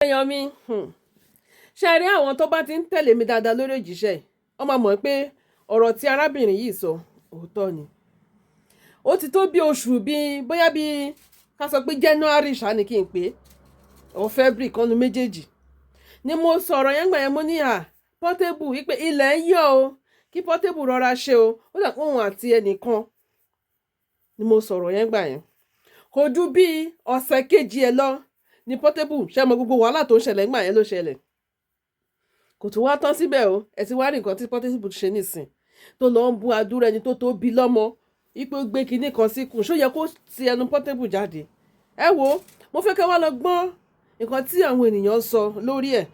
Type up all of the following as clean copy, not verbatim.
Èèyàn mi, ṣe rí àwọn tó bá ti ń tẹ̀lé mi dáadáa lórí òjíṣẹ́ yìí, wọ́n máa mọ̀ pé ọ̀rọ̀ tí arábìnrin yìí sọ, òótọ́ ni. Ó ti tó bí oṣù bíi, bóyá bíi ká sọ pé January ṣá ni kí n pè é, or February, kọ́nu méjèèjì ni mo sọ̀rọ̀ yẹn. Gbà yẹn, mo ní à Portable wípé ilẹ̀ ń yọ̀ o, kí Portable rọra ṣe o. Ó dà pé òun àti ẹnìkan ni mo sọ̀rọ̀ yẹn gbà yẹn. Kò ju bíi ọ̀sẹ̀ kejì ẹ̀ lọ ní Portable ṣe mọ gbogbo wàhálà tó ń ṣẹlẹ̀ ńgbà yẹn ló ṣẹlẹ̀. Kò tún wá tán síbẹ̀ o. Ẹ ti wá rí nǹkan tí Portable ṣe nísìn, tó lọ ń bú adúrà ẹni tó tó bí lọ́mọ, ipò gbé kinní kan síkùn. Ṣó yẹ kó ti ẹnu Portable jáde? Ẹ wo, mo fẹ́ kẹ́ wá lọ gbọ́n nǹkan tí àwọn ènìyàn sọ lórí ẹ̀.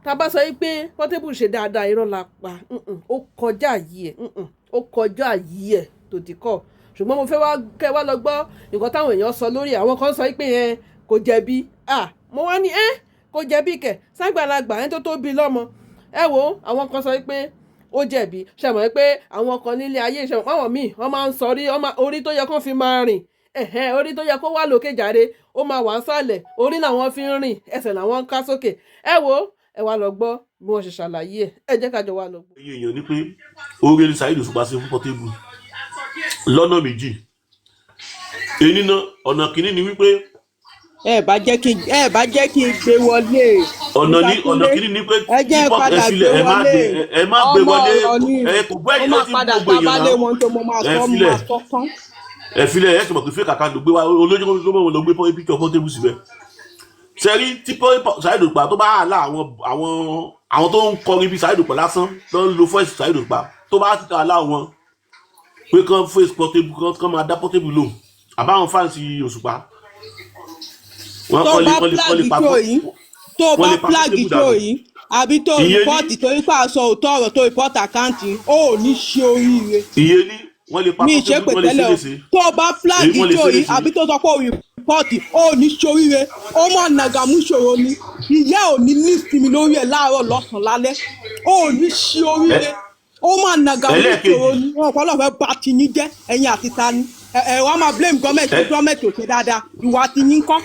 Tá a bá sọ pé Portable ṣe dáadáa, irọ́ la pa. Ó kọjá yìí ẹ̀, ó kọjá yìí ẹ̀ tó ti kọ́. Ṣùgbọ́n mo fẹ́ wá kẹ́ wá lọ gbọ́ nǹkan táwọn èèyàn sọ lórí ẹ̀. Àwọn kan sọ pé ẹ kò jẹ̀bi. Ah, mo wá ní ẹ kò jẹ̀bi kẹ̀, ságbàlagbà ẹni tó tó bí lọ́mọ. Ẹ wo, àwọn kan sọ pé ó jẹ̀bi. Ṣe mọ̀ pé àwọn kan nílé ayé, ṣe mọ̀ àwọn míì, wọ́n máa ń sọ orí tó yẹ kó fi máa rìn, ẹ̀hẹ́n, orí tó yẹ kó wà lókè jàre, ó máa wà ń sàlẹ̀. Orí làwọn fi ń rìn, ẹsẹ̀ làwọn ń ká sókè. Ẹ wo, ẹ wá lọ gbọ́ bí wọ́n ṣe ṣàlàyé ẹ̀. Ẹ jẹ́ ká jọ wá lọ gbọ́. Iye èèyàn ní pé oore ní Saheed Òṣùpá ṣe fún Portable lọ́nà méjì. Èyí náà, ọ̀nà kìíní ni wípé Ẹ bá jẹ́ kí n gbé wọlé. Ọ̀nà ní Mr. ọ̀nà Túndé, kìíní ni pé ẹ jẹ́ tí Port ẹ padà filẹ̀, gbé ẹ má wọlé. gbé, ẹ má gbé Ọmọ wọlé. ọ̀rọ̀ ni. Ẹ kò gbọ́ Ó ẹ̀yìn ló máa ti ń padà gbogbo èèyàn tábálé náà. wọn tó mo máa Ẹ sọ, mo filẹ̀. máa sọ tán. Ẹ filẹ̀. Ẹ sì mọ̀ pé fake account ló gbé wá, olójú ló mọ̀ ló gbé picture Portable síbẹ̀. Sẹ́rí tí Saheed Òṣùpá tó bá àlà àwọn tó ń kọrin bíi Saheed Òṣùpá lásán, tó ń lo voice Saheed Òṣùpá, tó bá àlà wọn pé kán face Portable, kán máa dá Portable lóhùn, àbáwọn fans Òṣùpá wọn Tó kọ́ lè bá kọ́ lè kọ́ lè flag pa show yìí, tó wọ́n bá lè pa flag Portable show dànù. yìí, àbí tó Ìyẹn ní report torí pé àṣọ òótọ́ ọ̀rọ̀, tó report account, ó ò ní ṣe oríire. Ìyẹn ní wọ́n lè pa Mi ì ṣe Portable, pé wọ́n lè ṣe tẹ́lẹ̀ o. léṣe. Tó bá flag Èyí wọ́n lè show ṣe yìí, léṣe. àbí tó sọ pé o report, ó ò ní ṣe oríire. Ó máa nàgàmú ṣòro ni. Ìyá ò ní ní ìsinmi lórí ẹ̀ láàárọ̀, lọ́sàn-án, lálẹ́. Ó ò ní ṣe oríire. Ó máa nàgàmú Ẹlẹ́ẹ̀kejì. ṣòro ni. Wọn kọ́ lọ́ọ́ fẹ́ bá ti yín jẹ́. Ẹ̀yin àti ta ni ẹ wá máa blame gọ́ọ̀mẹ̀ntì? Gọ́ọ̀mẹ̀ntì ò ṣe dáadáa, ìwà ti yín kọ́.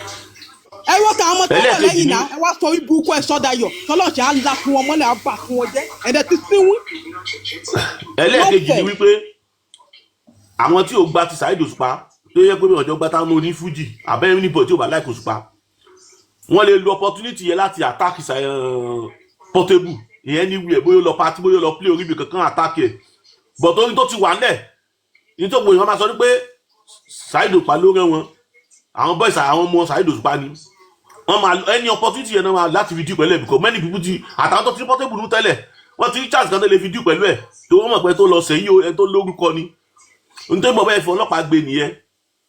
Ẹ wọ́n ta àwọn ọmọ tó wọ̀ Ẹlẹ́ẹ̀kejì lẹ́yìn ní náà. Ẹ wá sọ orí burúkú, ẹ sọ́dayọ̀ tọ́lọ́ọ̀ṣẹ́ á la fún wọn mọ́lẹ̀, á bà fún wọn jẹ́, ẹ̀dẹ̀ ti sínwín. Ẹlẹ́ẹ̀kejì ni Lọ́fẹ̀ẹ́. wípé àwọn tí ò gba ti Saheed Òṣùpá, tó yẹ pé bí ọjọ́ gba táwọn oní fújì àbẹ́rẹ́ níbọ̀ tí ò bá like Òṣùpá, wọ́n lè lo opportunity yẹn láti attack Portable. Ìyẹn ní wíyẹ bóyá ó lọ party, bóyá ó lọ play orí ibi kankan, attack ẹ̀. But orí tó ti wà ńlẹ̀ ní tó gbòòyàn máa sọ ní pé Saheed Òṣùpá ló rán wọn, àwọn boys, àwọn ọmọ Saheed Òṣùpá ni wọ́n máa any opportunity yẹn náà máa láti fi deal pẹ̀lú ẹ̀, because many people ti àtàwọn tó ti ní Portable nú tẹ́lẹ̀, wọ́n ti rí chance kan tó lè fi deal pẹ̀lú ẹ̀, tó wọ́n mọ̀ pé tó lọ sẹ́yìn o, ẹ tó lórúkọ ni. Nítorí bọ̀ bẹ́ẹ̀ fọ ọlọ́pàá gbé nìyẹn,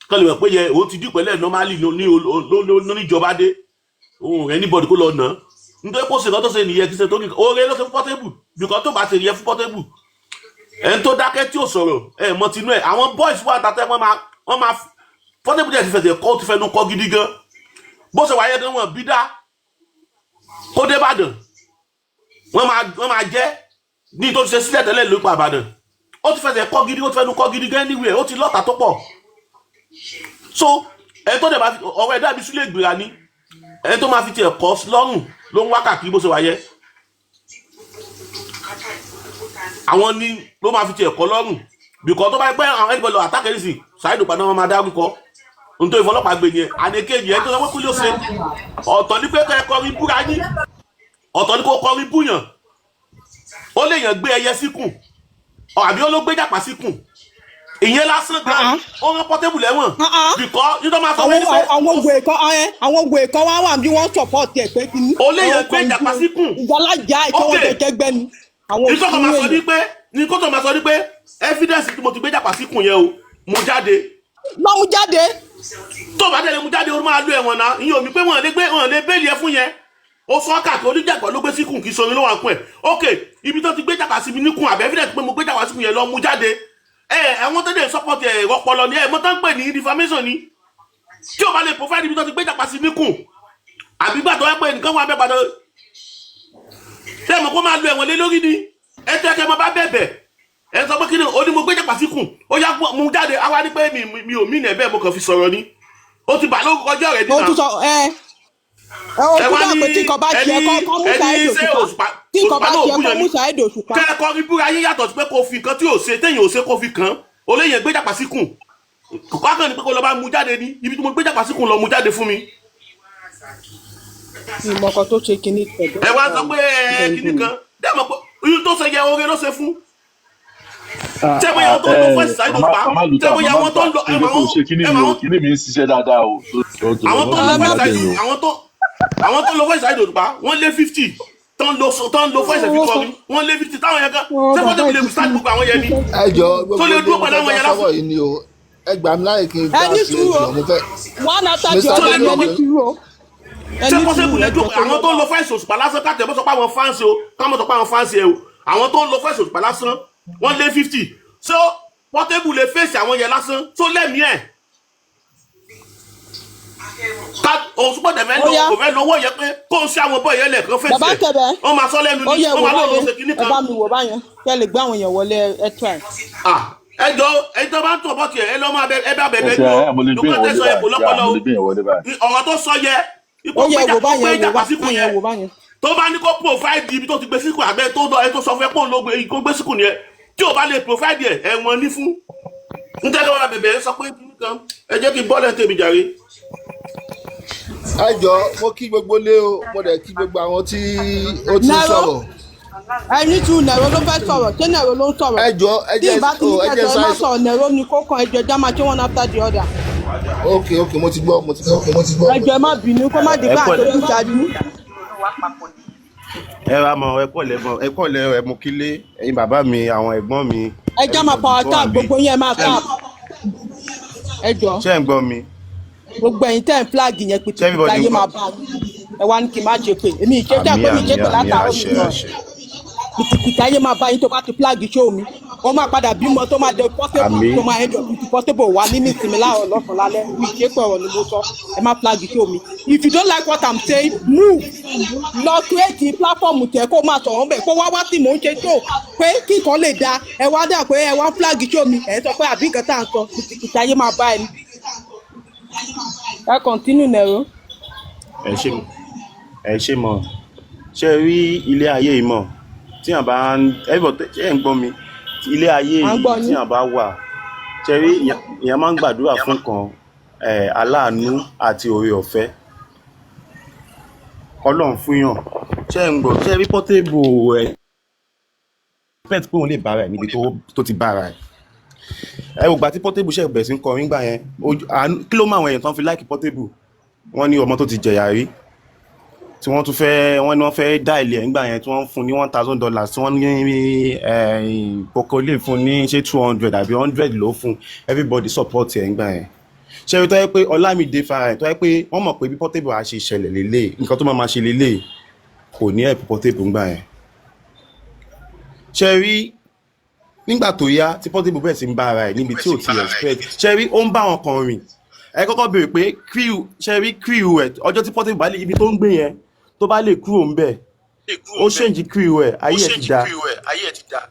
kọ́ lè mọ̀ pé yẹ òun ti deal pẹ̀lú ẹ̀ normally ní níjọba dé òun rẹ̀ anybody kó lọ nà án. Nítorí kó ṣe nǹkan tó ṣe nìyẹn, kí ṣe tó ní oore ló ṣe fún Portable, because tó bá ṣe yẹ fún Portable, ẹni tó dákẹ́ tí ò sọ̀rọ̀ ẹ̀ mọ tinú ẹ̀. Àwọn boys wà tàtẹ́, wọ́n máa Portable dẹ̀ ti fẹsẹ̀ kọ́, ti fẹnu kọ́ gidi gan. Bó ṣe wáyé gan, wọn bí dá kó dé Ìbàdàn, wọ́n máa jẹ́ ní tó ti ṣe sílẹ̀ tẹ́lẹ̀ ló pa Ìbàdàn. Ó ti fẹsẹ̀ kọ́ gidi, ó ti fẹnu kọ́ gidi gan anywhere, ó ti lọ́ta tó pọ̀. So ẹni tó dẹ̀ bá fi ọ̀rọ̀ ẹ̀ dàbí súlẹ̀ gbéra ni, ẹni tó máa fi tiẹ̀ kọ́ lọ́rùn ló ń wá káàkiri. Bó ṣe wáyé, àwọn ní ló máa fi tiẹ̀ kọ́ lọ́rùn, because tó bá yẹ pé àwọn ẹni pẹ̀lú attack ẹ̀ nísìn, Saheed Òṣùpá náà wọ́n máa dárúkọ nítorí ìfọlọ́pàá gbé yẹn. Àníkejì, ẹni tó sọ pé kí ló ṣe, ọ̀tọ̀ ní pé kẹ́ ẹ kọrin búra yín, ọ̀tọ̀ ní kó kọrin búyàn. Ó lè yàn gbé ẹyẹ síkùn, àbí ó ló gbé jàpá síkùn, ìyẹn lásán gan ó rán Portable lẹ́wọ̀n, because nítorí máa sọ Àwọn wípé àwọn wèé kan ẹ, àwọn wèé kan wá wà bí wọ́n support ẹ̀ pé kí ni. Ó lè yàn gbé jàpá síkùn. Ìjàlájà ìtọ́wọ́ jẹjẹgbẹ́ ni. Àwọn ní tó máa sọ òṣìṣẹ́ ní pé ní kó tó máa sọ ní pé evidence tí mo ti gbé jàpá síkùn yẹn o, mo jáde. Lọ́mú jáde. Tó bá tẹ̀lé mu jáde, ó máa lo ẹ̀wọ̀n náà. Ìyẹn omi pé wọ́n lè gbé, wọ́n lè bail ẹ fún yẹn. Ó sọ káàkiri, oníjàpá ló gbé síkùn, kì í sọrin ló wà kún ẹ̀. Ok, ibi tó ti gbé jàpá síbi níkùn, àbẹ̀ evidence pé mo gbé jàpá síkùn yẹn, lọ mú jáde. Ẹ àwọn tó dé support ẹ ọpọlọ ni ẹ mọ tán pè ní defamation ni. Tí o bá lè provide ibi tó ti gbé jàpá sí níkùn, àbí gbà tó wá pé nǹkan wà bẹ́ẹ̀ padà, ṣé ẹ mọ̀ kó máa lo ẹ̀wọ̀n lé lórí ni? Ẹ tẹ́ kẹ́ mọ bá bẹ̀bẹ̀, ẹ sọ pé kí ni ó ní mo gbé jàpá síkùn, ó yá, mú jáde. Àwa ní pé mi ò mí nẹ̀ bẹ́ẹ̀, mo kàn fi sọ̀rọ̀ ni. Ó ti bà lórúkọ ọjọ́ rẹ̀ Ó dínà. tún sọ ẹ. Ẹ o Ẹ tún wá dà ní pé tí nǹkan bá ṣe ẹni ẹ kọ́ mú ẹni Saheed ṣé Òṣùpá, Òṣùpá, tí nǹkan Òṣùpá bá náà ṣe ẹ búyàn kọ́ ni. mú Saheed Òṣùpá. Kẹ́kọ̀ọ́ rí búra yín yàtọ̀ sí pé kò fi nǹkan tí ò ṣe, téèyàn ò ṣe kó fi kàn án. Olóyè gbé jàpá síkùn, kọ́kàn ni pé kó lọ bá mú jáde ní ibi tí mo gbé jàpá síkùn, lọ mú jáde fún mi. Ìmọ̀ kan tó ṣe kinní pẹ̀lú Ẹ wá sọ pé ẹ kíní kan dẹ́mọ̀ pé irun tó ṣe yẹ, oore ló ṣe fún. Ṣé bóyá àwọn tó ń lo fọ́ọ̀sì Saheed Mama Òṣùpá, Mama ṣé Luta, bóyá Mama àwọn tó Luta, ń lo ṣe pé kò ṣe kíní mi o, kíní mi ń ṣiṣẹ́ dáadáa o. Ok, àwọn tó ń wọ́n lo ti fọ́ọ̀sì lábẹ́ Saheed yìí o. àwọn tó ń lo fọ́ọ̀sì Saheed Òṣùpá, wọ́n lé 50 tó ń lo fọ́ọ̀sì fi kọrin, wọ́n lé 50 táwọn yẹn kan. Wọ́n Ṣé bàbá Portable lè ẹ̀ ti withstand gbogbo àwọn yẹn ni? Ẹ jọ, Tó gbogbo lè ilé, dúró mo pẹ̀lú fẹ́ àwọn dá yẹn lásán? sọ́rọ̀ yìí ni o. Ẹ gbà mí láyè kí n Ẹ dá ní sí. Ẹ sùúrù o, jọ, mo fẹ́ one after the Mr. Tó lè other. dúró Ẹ ní pẹ̀lú sùúrù o, ẹ Ṣé ní Portable sùúrù, lè ẹ dúró jọ tó àwọn lọ. tó ń lo fọ́ọ̀sì Òṣùpá lásán, káàtẹ́ bọ́ sọ pé àwọn fans o, káwọn sọ pé àwọn fans ẹ o, àwọn tó ń lo fọ́ọ̀sì Òṣùpá lásán, wọ́n lé 50. Ṣé Portable lè fèsì àwọn yẹn lásán tó lẹ́mìí ẹ̀? Ká Òṣùpá dẹ̀ fẹ́ Ó lọ yá, kò fẹ́ lọ́wọ́ yẹn pé kó o ṣe àwọn bọ́ yẹn lẹ̀kan fèsì bàbá ẹ̀, tẹ̀bẹ̀. wọ́n máa sọ lẹ́nu Ó ni yẹ wọ́n wò máa lóun ló báyẹn, ṣe kinní ẹ kan. bá mi wò báyẹn kẹ́ lè gbé àwọn èèyàn wọlé, ẹ try. Ah, ẹ jọ, ẹ tó bá ń tọ̀ bọ́ tiẹ̀, ẹ lọ́ máa bẹ ẹ bá Ẹ bẹ̀bẹ̀ ṣe ní o. ẹ, mo lè gbé Nǹkan yẹn tẹ́ wọlé sọ yẹ kò báyìí, yà lọ́pọlọ mo o. lè gbé yẹn wọlé báyìí. Ọ̀rọ̀ tó sọ yẹ ipò Ó yẹ wò gbé báyẹn, wò jàpá síkùn báyẹn, yẹn, wò báyẹn. tó bá ní kó provide ibi tó ti gbé síkùn, àbẹ tó lọ ẹ tó sọ fún ẹ pé òun ló gbé kó gbé síkùn yẹn, tí ò bá lè provide ẹ, ẹ̀wọ̀n ní fún nítorí wọn bẹ̀bẹ̀. Ẹ sọ pé kíní kan, ẹ jẹ́ kí bọ́ọ̀lù ẹ̀ tèmi jàre. Ẹ jọ, mo kí gbogbo lé o, mo dẹ̀ kí gbogbo àwọn tí ó ti ń Nẹ́rọ, sọ̀rọ̀. Ẹ ní sùúrù, Nẹ́rọ ló fẹ́ sọ̀rọ̀. Ṣé Nẹ́rọ ló ń sọ̀rọ̀? Ẹ jọ, ẹ Tí jẹ́ ìbá ti ní o, ẹ jẹ́ kẹsàn ẹ má sáré sọ̀rọ̀, Nẹ́rọ ni kó kàn. Ẹjọ́, ẹjọ́ máa ṣe one after the other. Ok, mo ti gbọ́, mo ti gbọ́, mo ti gbọ́. Ẹjọ́, ẹ má bínú, kó má di Ẹ pé kọ́ àtọ́jú ṣáájú. Ẹ ra mọ, ẹ kọ́ lẹ mọ, ẹ kọ́ lẹ, ẹ mú kílé, ẹ̀yin bàbá mi, àwọn ẹ̀gbọ́n mi, Ẹjọ́ máa everybody power tó wà tap, níbí. gbogbo yẹn máa Ṣé ń tap. Ẹjọ́, ṣé ń gbọ́ mi? Gbogbo ẹ̀yin tẹ́ ń flag yẹn, Ṣé pìtìpìtì everybody ń ayé gbọ́? máa bá yín. Ẹ wá ní kí n má ṣe pé èmi ìṣe tẹ́ Àmì pé mi àmì ṣe pé àmì látàárọ̀ mi àṣẹ sọ̀rọ̀. àṣẹ. Pìtìpìtì ayé máa bá yín tó bá ti flag show mi. Ó máa padà bímọ tó máa dé Portable, Àmì tó máa end up with Portable wà nínú ìsinmi láàárọ̀, lọ́sàn-án, lálẹ́. Mi ṣe pé ọ̀rọ̀ ni mo sọ. Ẹ má flag show mi. If you don't like what I'm saying, move lọ create platform tẹ kó máa sọ̀rọ̀ ńbẹ̀, kó wá wá sí mò ń ṣe show pé kí nǹkan lè da. Ẹ wá dà pé ẹ wá flag show mi, ẹ sọ pé àbí nǹkan tá à ń sọ. Pìtìpìtì ayé máa bá ẹni. Ẹ continue, Nẹ̀rọ. Ẹ ṣe, ẹ ṣe mọ. Ṣe rí ilé ayé yìí mọ, tí yàn bá ń, everybody, ṣe ń gbọ́ mi? Ilé ayé À ń yìí gbọ́ tí yín. yàn bá wà, ṣe rí èèyàn máa ń gbàdúrà fún kan ẹ, aláàánú àti oore ọ̀fẹ́ Ọlọ́run fún yàn. Ṣe ń gbọ́? Ṣe rí Portable, ẹ expect pé òun lè bára ẹ̀ níbi tó ti bára ẹ̀. Ẹ wò gbà tí Portable ṣe bẹ̀rẹ̀ sí ń kọrin gbà yẹn, kí ló mọ àwọn èèyàn tán fi like Portable? Wọ́n ní ọmọ tó ti jẹ̀yà rí, tí wọ́n tún fẹ́, wọ́n ní wọ́n fẹ́ dá ilé ẹ̀ ńgbà yẹn, tí wọ́n fún ní $1,000, tí wọ́n ní Pokole fún ní ṣé 200 àbí 100 ló fún. Everybody support ẹ̀ ńgbà yẹn. Ṣé tó yẹ pé Ọlámídé fara ẹ̀, tó yẹ pé wọ́n mọ̀ pé bí Portable á ṣe ṣẹlẹ̀ lélẹ̀, nǹkan tó máa ma ṣe lélẹ̀, kò ní help Portable ńgbà yẹn. Ṣe rí nígbà tó yá tí Portable bẹ̀rẹ̀ sí ń bá ara ẹ̀ níbi tí ò ti expect, ṣe rí ó ń bá wọn kan rìn. Ẹ kọ́kọ́ béèrè pé crew, ṣe rí crew ẹ̀, ọjọ́ tí Portable bá lè ibi tó ń gbé yẹn, tó bá lè kúrò ń bẹ̀, ó change crew ẹ̀, ayé ẹ̀ ti da.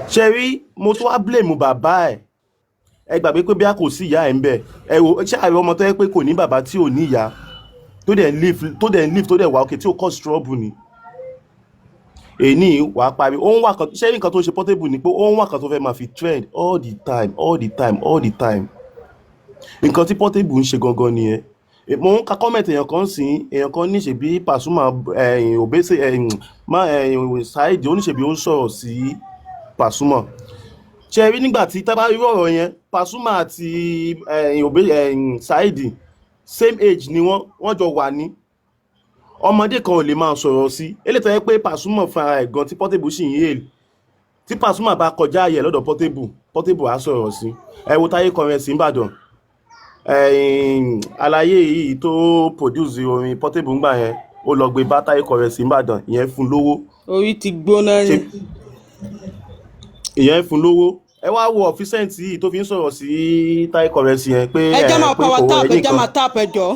Ṣe rí, mo tún wá blame bàbá ẹ̀. Ẹ gbàgbé pé bí a kò sí ìyá ẹ̀ ń bẹ̀, ẹ wò ṣé àìrí ọmọ tó yẹ pé kò ní bàbá, tí ò ní ìyá, tó dẹ̀ ń live, tó dẹ̀ ń live, tó dẹ̀ wà òkè, tí ò cause trouble ni èní wàá parí. Ó ń wà kan, ṣé nǹkan tó ń ṣe Portable ni pé ó ń wà kan tó fẹ́ máa fi trend all the time, all the time, all the time. Nǹkan tí Portable ń ṣe gangan nìyẹn. Mo ń ka comment èèyàn kan sí, èèyàn kan ní ṣèbí Pasuma ẹ̀yìn Obese ẹ̀yìn má ẹ̀yìn Saheed, ó ní ṣèbí ó ń sọ̀rọ̀ sí Pasuma. Ṣe rí nígbà tí tábà irú ọ̀rọ̀ yẹn, Pasuma àti ẹ̀yìn Obe ẹ̀yìn Saheed, same age ni wọ́n, wọ́n jọ wà ní ọmọdé kan ò lè máa sọ̀rọ̀ sí eléyìí. Tó yẹ pé Pasuma fúnra ẹ̀ gan, tí Portable sì ń hail, tí Pasuma bá kọjá ààyè lọ́dọ̀ Portable, Portable á sọ̀rọ̀ sí. Ẹ wo Táyé Currency n'Ìbàdàn, ẹ̀yìn àlàyé yìí tó produce orin Portable ńgbà yẹn, ó lọ gbé bá Táyé Currency n'Ìbàdàn, ìyẹn fún lówó. Orí ti gbóná ṣe ni. Ìyẹn fún lówó. Ẹ wá wo ọ̀fíṣẹ́ǹtì yìí tó fi ń sọ̀rọ̀ sí Táyé Currency yẹn pé Ẹ já ẹ máa pé power kò tap, ẹ ẹ̀yìn já kan máa tap, ẹ jọ,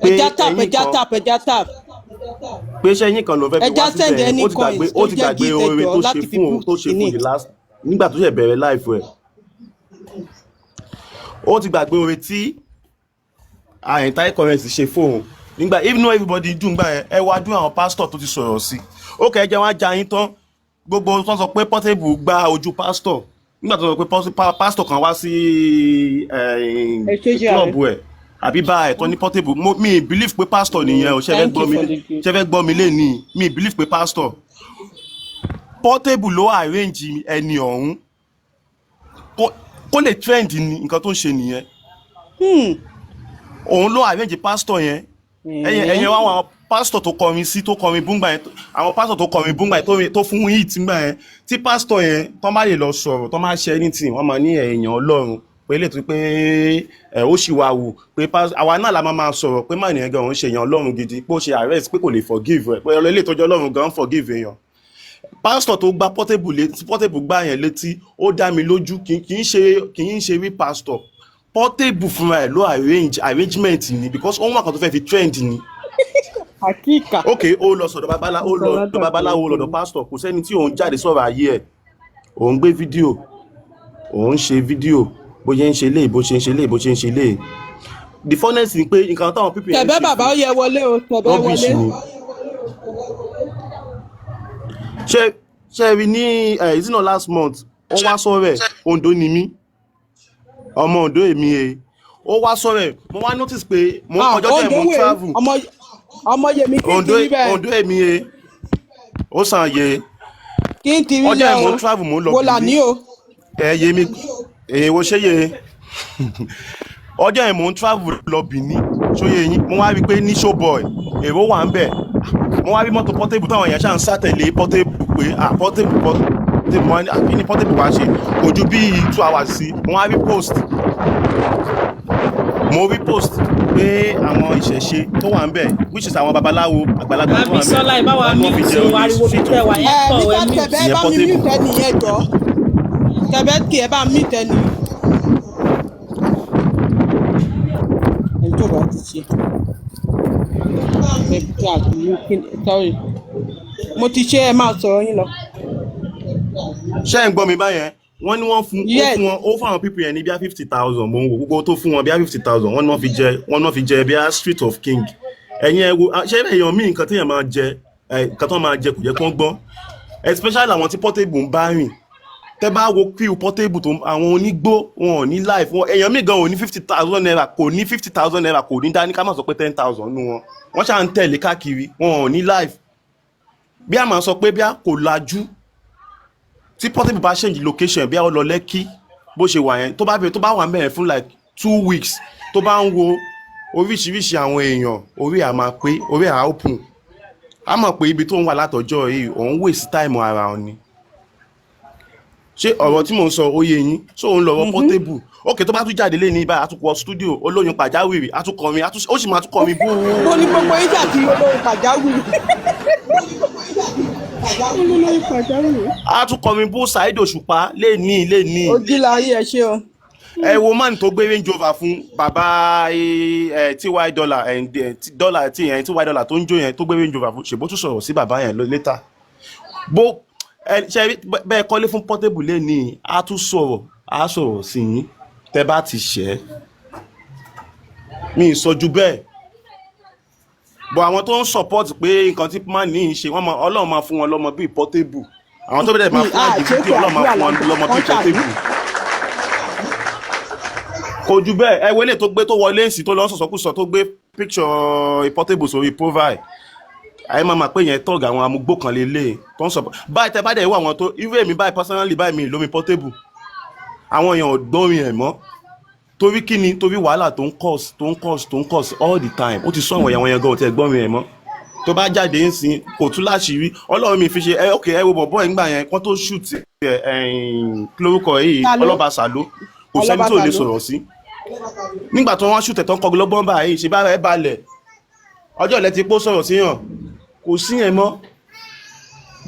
pé ẹ já tap, ẹ ẹ̀yìn já kan tap, ẹ já tap. Pé sẹ́yìn kan ló fẹ́ Ẹ fi já wá send síbẹ̀ yẹn. any Ó ti gbàgbé coins ó tó ti jẹ́ gbàgbé gift, ẹ oore jọ, tó ṣe láti fi fún òun, tó boost ṣe fún kínní. the last nígbà tó ṣe bẹ̀rẹ̀ life ẹ̀. Ó ti gbàgbé oore tí Àyìntá currency ṣe fóun nígbà, even though everybody dùn gbà yẹn. Ẹ wá dún àwọn pastor tó ti sọ̀rọ̀ sí. Ó kẹ́ ẹ jẹ́ wọ́n á já yín tán. Gbogbo tó ń sọ pé Portable gba ojú pastor nígbà tó sọ pé pastor kan wá sí Ẹ ṣe jàre. club ẹ̀ àbí bá ẹ̀ tán ní Portable. Mi believe pé pastor nìyẹn o. Ṣe fẹ́ Thank gbọ́ you mi? for the gift. Ṣe fẹ́ gbọ́ mi lénìí? Mi believe pé pastor. Portable ló arrange ẹni ọ̀hún kó lè trend ní nǹkan tó ń ṣe nìyẹn. Òun ló arrange pastor yẹn. Ẹyin wá àwọn pastor tó kọrin sí, tó kọrin búngbà yẹn, àwọn pastor tó kọrin búngbà yẹn, tó fún hit ńgbà yẹn, tí pastor yẹn tó má lè lọ sọ̀rọ̀, tó má ṣe anything, wọ́n máa ní èèyàn Ọlọ́run pé lè tó pé ẹ ó ṣì wà wù pé àwa náà la máa sọ̀rọ̀ pé má nìyẹn gan òun ṣe èèyàn Ọlọ́run gidi, pé ó ṣe arrest, pé kò lè forgive ẹ, pé ọlọ́lẹ̀ ìtọ́jú Ọlọ́run gan forgive èèyàn. Pásítọ̀ tó gba Portable létí, Portable gbá yẹn létí, ó dá mi lójú kì í ṣe rí pásítọ̀. Portable fúnra ẹ̀ ló arrange arrangement ni, because òun wà kan tó fẹ́ fi trend ni. Àkíkà. Ok, ó lọ sọ̀dọ̀ babalá, ó lọ sọ̀dọ̀ babaláwo, lọ́dọ̀ pásítọ̀. Kò sẹ́ni tí òun jáde sọ̀rọ̀ ayé ẹ̀. Òun gbé fídíò, òun ṣe fídíò, bó ṣe ń ṣe léè, bó ṣe ń ṣe léè, bó ṣe ń ṣe léè. The funnest ni pé nǹkan táwọn people yẹn ń Tẹ̀bẹ́ ṣe bàbá, ó fún yẹ wọlé o, tẹ̀bẹ́ rubbish wọlé. ni. Ṣe rí ní ẹ, is it not last month, ó wá sọ̀rọ̀ ẹ̀. Ondo ni mí, ọmọ Ondo èmi e. Ó wá sọ̀rọ̀ ẹ̀, mo wá notice pé mo ń Ah, kọjọ́ jẹ́ Ondo mo ń wèrè travel. Ọmọ ọmọ yèmí, kí n Ondo ti rí bẹ́ẹ̀. Ondo èmi e, ó sàn yé. Kí n ti rí Ọjọ́ lẹ́ ẹ̀ mo o. ń travel, mo ń lọ Wo là Benin. ní o. Ẹ yé mi, èèwọ̀ ṣé yé. Ọjọ́ yẹn mò ń travel lọ Benin, ṣóyè yín? Mo wá rí i pé ní Showboy, èrò wà ń bẹ̀. Mo wá rí mọ́tò Portable táwọn èèyàn ṣáà ń sátẹ̀lé Portable pé, ah, Portable, Portable. Mo wá ní, ah, kí ni Portable wá ṣe? Kò ju bíi 2 hours sí, mo wá rí post, mo rí post pé àwọn ìṣẹ̀ṣe tó wà ń bẹ̀, which is àwọn babaláwo àgbàlagbà tó wà ń bẹ̀, Abisola, ẹ bá wa wọ́n ní wọ́n fi mute jẹ o, orí ariwo bí street tẹ of wà king. yẹn Ẹ pọ̀ o, ẹ Mr. mute. Tẹ̀bẹ́, ẹ Ìyẹn bá mi Portable. mute ẹnì yẹn jọ. Tẹ̀bẹ́ kí ẹ bá mute ẹnì yẹn. Ẹni tó bá ti ṣe. Ẹ bí a kì í kí, sorry. Mo ti ṣe, ẹ máa sọ̀rọ̀ yín lọ. Ṣé ń gbọ́ mi báyẹn? Wọ́n ní wọ́n fún ó Yes. fún wọn, ó fún àwọn people yẹn ní bíi 50,000. Mo ń wò gbogbo tó fún wọn, bíi 50,000. Wọ́n ní wọ́n fi jẹ, wọ́n ní wọ́n fi jẹ bíi street of king. Ẹ̀yin ẹ wo, ah, ṣé èèyàn míì, nǹkan téèyàn máa jẹ ẹ, nǹkan tó máa jẹ kò jẹ́ kó ń gbọ́n, especially àwọn tí Portable ń bá rìn. Tẹ́ bá wo crew Portable tó àwọn onígbó, wọn ò ní life wọn. Èèyàn míì gan ò ní ₦50,000, kò ní ₦50,000, kò ní dání, ká má sọ pé 10,000 nù wọn. Wọ́n ṣáà ń tẹ̀lé káàkiri, wọn ò ní life. Bí a máa sọ pé bí a kò lajú, tí Portable bá change location, bí a ó lọ Lẹ́kí, bó ṣe wà yẹn, tó bá bẹ̀rẹ̀, tó bá wà mẹ́rin fún like 2 weeks, tó bá ń wo oríṣiríṣi àwọn èèyàn, orí à máa pé, orí à open, a mọ̀ pé ibi tó ń wà látọjọ́ yìí, òun waste time ara òun ni. Ṣé ọ̀rọ̀ tí mò ń sọ ó yé yín? So òun lọ̀rọ̀ Portable. Ok, tó bá tún jáde lé ní ibà, àtúnkọ studio olóyún pàjáwìrì, àtúnkọrin, ó sì máa tún kọrin bú. Mo ní gbogbo yín jà tí olórin pàjáwìrì. Olórin pàjáwìrì. Àtúnkọrin bú Saheed Òṣùpá lé ní lé ní. Ojú la rí, ẹ ṣé o. Ẹ wo man tó gbé Range Rover fún bàbá ẹ ty dollar ẹ dollar tí ẹ ty dollar tó ń jó yẹn, tó gbé Range Rover fún, ṣèbó tún sọ̀rọ̀ sí bàbá yẹn later. Bó ẹ ṣe bẹ́ẹ̀ kọ́lé fún Portable lé ní, á tún sọ̀rọ̀, á sọ̀rọ̀ sí yín tẹ́ bá ti ṣẹ́. Mi ì sọ ju bẹ́ẹ̀ bọ̀. Àwọn tó ń support pé nǹkan tí man ní í ṣe, wọ́n máa, Ọlọ́run máa fún wọn lọ́mọ bíi Portable. Àwọn tó bẹ̀rẹ̀ máa Mi fún à àjèjì ṣé bí pé Ọlọ́run máa àdúrà fún wọn làgbà lọ́mọ kan bíi ṣàmì. Portable. Kò jù bẹ́ẹ̀. Ẹ wọlé tó gbé, tó wọlé ń sì, tó lọ sọ̀sọ́kùsọ, tó gbé picture Portable sórí profile, àyè máa máa pé yẹn tọ́ọ̀gì àwọn amúgbó kan lélẹ̀ tó ń sọ báyìí. Tẹ bá dẹ̀ wọ àwọn tó irú èmi báyìí personally báyìí, mi lómi Portable, àwọn èèyàn ò gbórin ẹ̀ mọ́. Torí kí ni? Torí wàhálà tó ń cause, tó ń cause, tó ń cause all the time. Ó ti sọ àwọn èèyàn yẹn gan ò tiẹ̀ gbórin ẹ̀ mọ́. Tó bá jáde ń sin, kò tún láṣìírí. Ọlọ́run mi fi ṣe ẹ. Ok, ẹ wo bọ̀bọ́ ẹ̀ ńgbà yẹn kán tó shoot ẹ, ẹ̀yìn kí lórúkọ yìí? Ta ló? Ọlọ́ba Sàló. Kò sẹ́ni Ọlọ́ba tó lè Sàló. sọ̀rọ̀ sí nígbà tó wọ́n shoot ẹ̀ tán, kọ́ lọ́gbọ́n báyìí ṣe bá ẹ balẹ̀. Ọjọ́ ilẹ̀ ti pọ́ sọ̀rọ̀ síyàn, kò sí yẹn mọ́.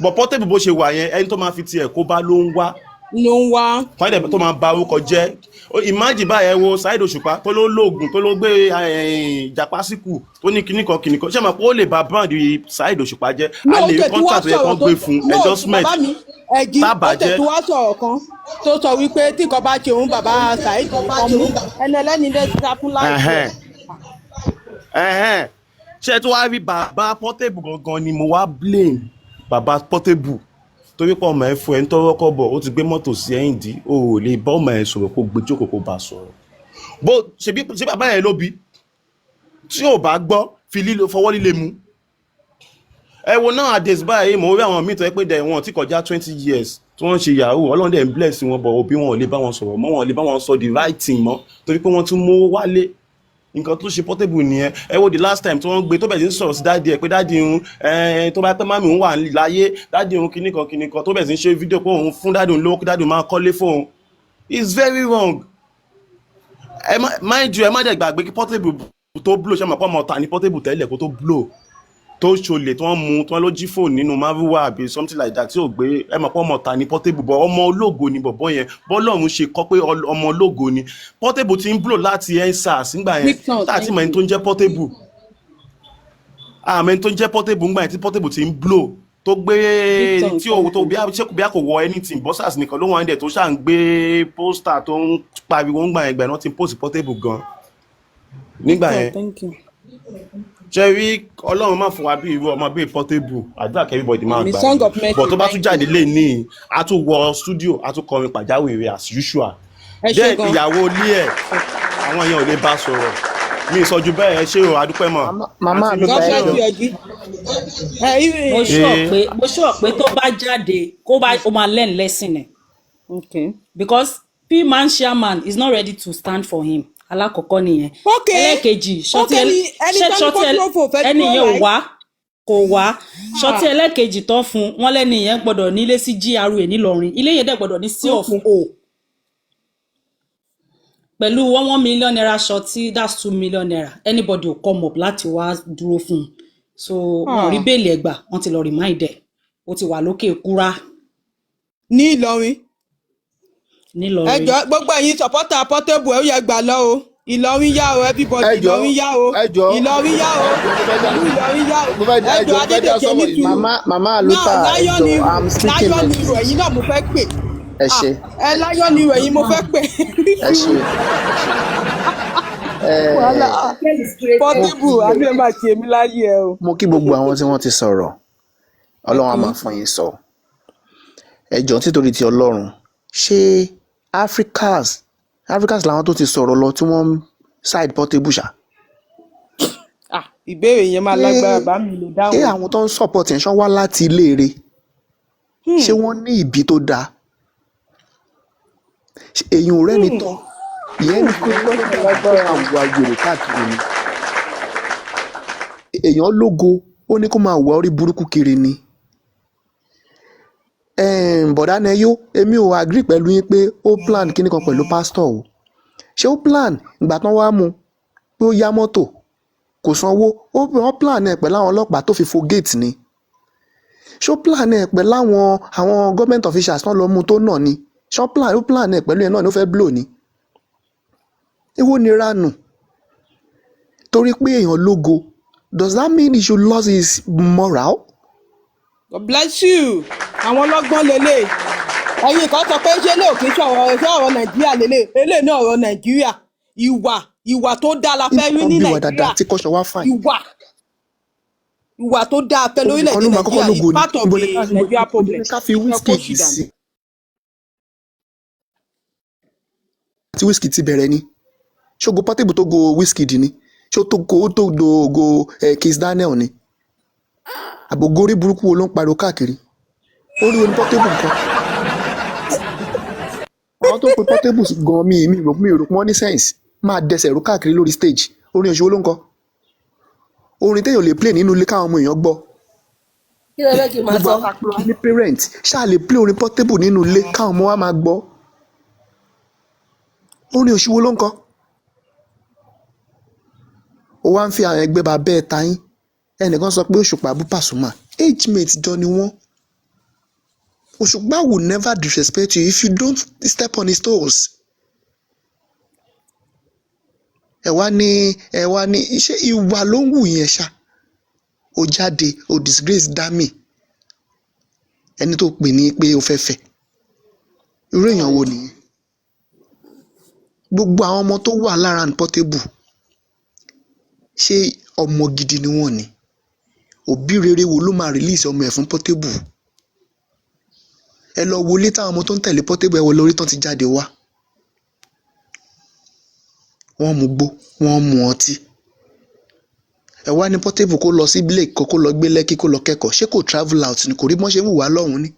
Bọ̀ Portable bó ṣe wà yẹn, ẹni tó máa fi tiẹ̀ kó bá ló ń wá. Ló ń wá. Wọ́n dẹ̀ tó máa ba orúkọ jẹ́. Imagine báyẹn, wo Saheed Òṣùpá tó ló lóògùn, tó ló gbé ìjàpá síkù, tó ní kíní kan kíní kan. Ṣé máa pé ó lè ba brand Saheed Òṣùpá jẹ́? No, A ó lè rí tẹ̀ tí wá contract tó yẹ sọ̀rọ̀ kán tó gbé fún no endorsement bàbá mi ẹ̀gí, tá ó tẹ̀ bàjẹ́. tí wá sọ̀rọ̀ kan tó sọ wípé tí nǹkan bá ṣe òun, bàbá Saheed nìkan mú ẹni ẹlẹ́ni lè sá fún láìpẹ́. Ẹ̀hẹ́n. Ẹ̀hẹ́n. Ṣé tó wá rí bàbá Portable gangan ni mo wá blame bàbá Portable, torí pé ọmọ ẹ fún ẹ ń tọrọ kọ́bọ̀, ó ti gbé mọ́tò sí ẹ̀yìn dí, o ò lè bá ọmọ ẹ sọ̀rọ̀, kó gbé jókòó, kó bá sọ̀rọ̀. Bó ṣebí ṣé bàbá yẹn ló bí, tí ò bá gbọ́, fi lílo fọwọ́ líle mu. Ẹ wo nowadays báyìí, mo rí àwọn míì tó yẹ pé dẹ̀ wọn ti kọjá 20 years tí wọ́n ń ṣe yahoo, Ọlọ́run dẹ̀ ń bless wọn, bọ̀ òbí wọn ò lè bá wọn sọ̀rọ̀ mọ́, wọn ò lè bá wọn sọ the right thing mọ́, torí pé wọ́n tún mówó wálé. Nǹkan tó ṣe Portable nìyẹn. Ẹ wo the last time tí wọ́n gbé tó bẹ̀rẹ̀ sí ń sọ̀rọ̀ sí daddy ẹ̀ pé daddy ń ẹ tó bá pẹ́ mummy ń wà láyé, daddy ń kíní kan kíní kan, tó bẹ̀rẹ̀ sí ń ṣe fídíò pé òun fún daddy òun lówó kí daddy òun máa kọ́lé fóun. It's very wrong. Ẹ má, mind you, ẹ má dẹ̀ gbàgbé kí Portable tó blow, ṣe mọ̀ pé ọmọ ọ̀tá ní Portable tẹ́lẹ̀ kó tó blow, tó ṣolè, tí wọ́n mú, tí wọ́n ló jí fóònù nínú márúwá àbí something like that, tí ò gbé. Ẹ mọ̀ pé ọmọ ọ̀tá ní Portable, bọ̀ ọmọ ológo ni bọ̀bọ̀ yẹn. Bọ́lọ́run ṣe kọ́ pé ọmọ ológo ni Portable, ti ń blow láti EndSARS nígbà yẹn. Nixon, tá àti thank mọ̀ ẹni you. tó ń jẹ́ Portable, àmọ́ ẹni tó ń jẹ́ Portable ńgbà yẹn tí Portable ti ń blow, tó gbé Nixon, tí ò thank tó you. bí a ṣé bí a kò wọ anything, boxers nìkan ló wà ń dẹ̀, tó ṣà ń gbé poster tó ń pariwo ńgbà yẹn. Gbà yẹn wọ́n ti ń post Portable gan nígbà Nixon, yẹn. thank you. Ṣe rí, Ọlọ́run má fún wa bí irú ọmọ bíi Portable, àdúrà kí everybody máa Àmì gbà Song ní of Mercy, but tó bá tún thank jáde you. lé ní, a tún wọ studio, a tún kọrin pàjáwìrì as usual. Ẹ ṣé Then gan. ìyàwó ilé ẹ̀, àwọn èèyàn ò lè bá sọ̀rọ̀. Mi ì sọ ju bẹ́ẹ̀. Ẹ ṣé o, adúpẹ́ mọ̀. Màmá, màmá Àǹtí mi mi God ẹ bless jọ you, Ẹjí. Ẹ Mo sure ee pé, mo sure pé tó bá jáde, kó bá ó máa learn lesson ẹ̀, because PMAN chairman is not ready to stand for him. Alákọ̀ọ́kọ́ nìyẹn. Ẹlẹ́ẹ̀kejì, ṣọtí Okay, ni ẹni ṣé tó ní ṣọtí kó dúró fún òfẹ́ ẹni dúró, yẹn ò right? wá, kò wá. Ṣọtí ẹlẹ́ẹ̀kejì tán fún wọn lẹ́ni yẹn gbọ́dọ̀ nílé sí GRA nílọrin, ilé yẹn dẹ̀ gbọ́dọ̀ ní C of O pẹ̀lú ₦1 million ṣọtí, that's ₦2 million. Anybody ò come up láti wá dúró fún un, so wọn ò rí bẹ́ẹ̀lì ẹ̀gbà, wọ́n ti lọ remand ẹ̀, ó ti wà lókè kúrá. Ní Ìlọrin. Ẹ Nílọrin. jọ, gbogbo ẹ̀yin supporter Portable, ẹ ó yẹ gbà lọ o. Ìlọrin yá o, everybody. Ẹ jọ, Ìlọrin yá o. ẹ jọ, Ìlọrin yá o. ẹ jọ, mo fẹ́ dá Ìlú Ìlọrin yá o. mo fẹ́ Ẹ ẹ jọ, jọ, mo fẹ́ dá Adédèké, sọ́rọ̀ ní yìí. sùúrù. Màmá, màmá Náà Aluta, ẹ Lion jọ, Hero, I'm speaking Lion now, Hero, please. ẹ̀yin náà mo fẹ́ pè. Ẹ Ah, ṣé. ẹ Lion Hero, ẹ̀yin mo fẹ́ pè. Ní Ẹ ṣé. sùúrù. Ẹ Wàhálà. mo kí Portable, àbí ẹ máa ṣe mí láyé ẹ o. mo kí gbogbo àwọn tí wọ́n ti sọ̀rọ̀. Ọlọ́run á máa fún yín sọ. Ẹ jọ̀ọ́, títorí ti Ọlọ́run, ṣé Africans làwọn tó ti sọ̀rọ̀ lọ tí wọ́n ń side Portable ṣá? Ah, ìbéèrè yẹn máa Ṣé lágbára, bá mi lè ṣé dáhùn. àwọn tó ń support ẹ̀ ṣán wá láti iléere? Ṣé wọ́n ní ìbí tó dáa? Ṣé èyàn ò rẹ́ni tọ́? Ìyẹn ní kó Good ló question, dàgbà kó lágbára. máa wùwà wèrè káàkiri ni. Èèyàn lógo, ó ní kó máa wùwà orí burúkú kiri ni. Bọ̀dá Nẹyó, èmi ò agree pẹ̀lú yín pé ó plan kíní kan pẹ̀lú pásítọ̀ o. Ṣé ó plan ìgbà tán wá mú pé ó yá mọ́tò kò sanwó, ó wọ́n plan ẹ̀ pẹ̀lú àwọn ọlọ́pàá tó fi fo gate ni? Ṣé ó plan ẹ̀ pẹ̀lú àwọn government officials tán lọ mú tó nà ni? Ṣé ó plan ẹ̀ pẹ̀lú ẹ̀ náà ni ó fẹ́ blow ni? Èwo ni ranù? Torí pé èèyàn lógo, does that mean he should lose his moral? God bless you. Àwọn ọlọ́gbọ́n lélẹ̀. Ẹ̀yin kan sọ pé ṣé lóò kí n sọ̀rọ̀, ṣé ọ̀rọ̀ Nàìjíríà lélẹ̀. Eléyìí náà ọ̀rọ̀ Nàìjíríà. Ìwà tó dáa la fẹ́ rí Nígbà ní bí wa dáadáa Nàìjíríà. tí kọ́ṣọ́ wá fine. Ìwà tó dáa fẹ́ Òun nìkan lórílẹ̀‐èdè ló máa kọ́kọ́ Nàìjíríà lógo is ni. part of Ibo ni the ká ibo Nigeria ibo ni problem. ká fi Ẹ kó Wizkid ṣì dànù. sí? Tí Wizkid ti bẹ̀rẹ̀ ni. Ṣógo Portable tó go Wizkid ni? Ṣó tó go, ó tó do go Kiss Daniel ni? Àbògo orí burúkú wo ló ń pariwo káàkiri? Orí wo ni Portable nǹkan? Àwọn tó ń pe Portable gan, mi rò pé wọ́n ní sense. Máa dẹsẹ̀ rú káàkiri lórí stage. Orin òṣìwò ló ń kọ? Orin téèyàn lè play nínú ilé káwọn ọmọ èèyàn gbọ́. Kí lẹ fẹ́ kí n máa Gbogbo sọ? àwọn apẹ̀rẹ̀ ní parent ṣáà lè play orin Portable nínú ilé káwọn ọmọ wa máa gbọ́. Orin òṣìwò ló ń kọ? Ó wá ń fi àwọn ẹgbẹ́ bàbá ẹ̀ ta yín. Ẹnìkan sọ pé Òṣùpá bú Pasuma, age mate jọ ni wọ́n. Òṣùpá will never disrespect you if you don't step on his toes. Ẹ wá ní ṣé ìwà ló ń wù yẹn ṣá? Ó jáde, ó disgrace Dami, ẹni tó pè ní pé ó fẹ́ fẹ́. Irú èèyàn wo nìyẹn? Gbogbo àwọn ọmọ tó wà lára Portable, ṣé Ọmọ gidi ni wọ́n ní. Òbí rere wo ló máa release ọmọ ẹ̀ fún Portable? Ẹ lọ wọlé táwọn ọmọ tó ń tẹ̀lé Portable, ẹ wọ lórí tán ti jáde wá. Wọ́n mu gbó, wọ́n mu ọtí. Ẹ wá ní Portable kó lọ sí ilé ẹ̀kọ́, kó lọ gbé Lẹ́kí, kó lọ kẹ́kọ̀ọ́. Ṣé kò travel out ni? Kò rí bọ́n ṣe ń hùwà lọ́hùn-ún ni.